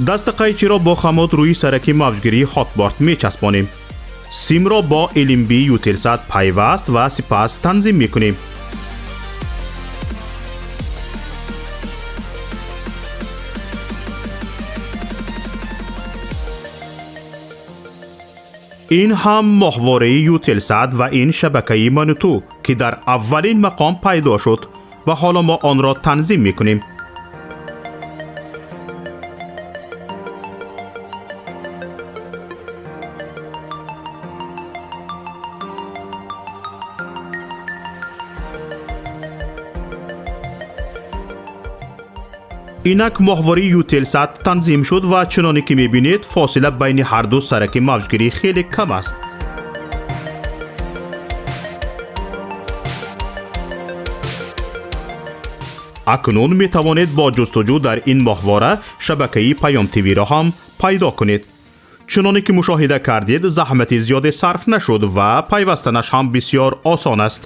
Дастақайчиро бо хамут рӯи сараки мавҷгирии Hotbird мечаспонем. Симро бо LNB Eutelsat пайваст ва сипас танзим мекунем. Ин ҳам моҳвораи Eutelsat ва ин шабакаи Мануту, ки дар аввалин мақом пайдо шуд ва ҳоло мо онро танзим мекунем. Инак моҳвораи Eutelsat танзим шуд ва чуноне ки мебинед, фосила байни ҳарду сараки мавҷгирӣ хеле кам аст. Акнун метавонед бо ҷустуҷӯ дар ин моҳвора шабакаи Паём ТВ-ро ҳам пайдо кунед. Чуноне ки мушоҳида кардед, заҳмати зиёде сарф нашуд ва пайвастанаш ҳам бисёр осон аст.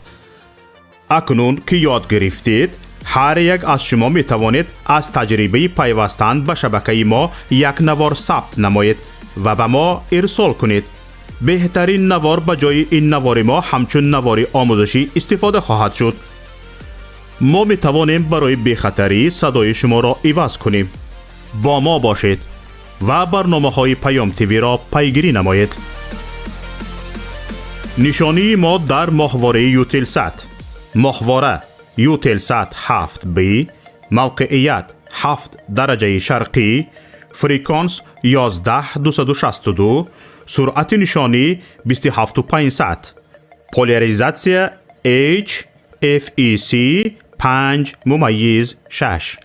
Акнун ки ёд гирифтед, ҳар як аз шумо метавонед аз таҷрибаи пайвастан ба шабакаи мо як навор сабт намоед ва ба мо ирсол кунед. Беҳтарин навор ба ҷои ин навори мо ҳамчун навори омӯзишӣ истифода хоҳад шуд. Мо метавонем барои бехатарӣ садои шуморо иваз кунем. Бо мо бошед ва барномаҳои Паём ТВ-ро пайгирӣ намоед. Нишонии мо дар моҳвораи Eutelsat: моҳвора Eutelsat 7B, мавқеият 7 дараҷаи шарқӣ, фреквенс 11262, суръати нишонӣ 27500, поляризатсия H FEC 5.6.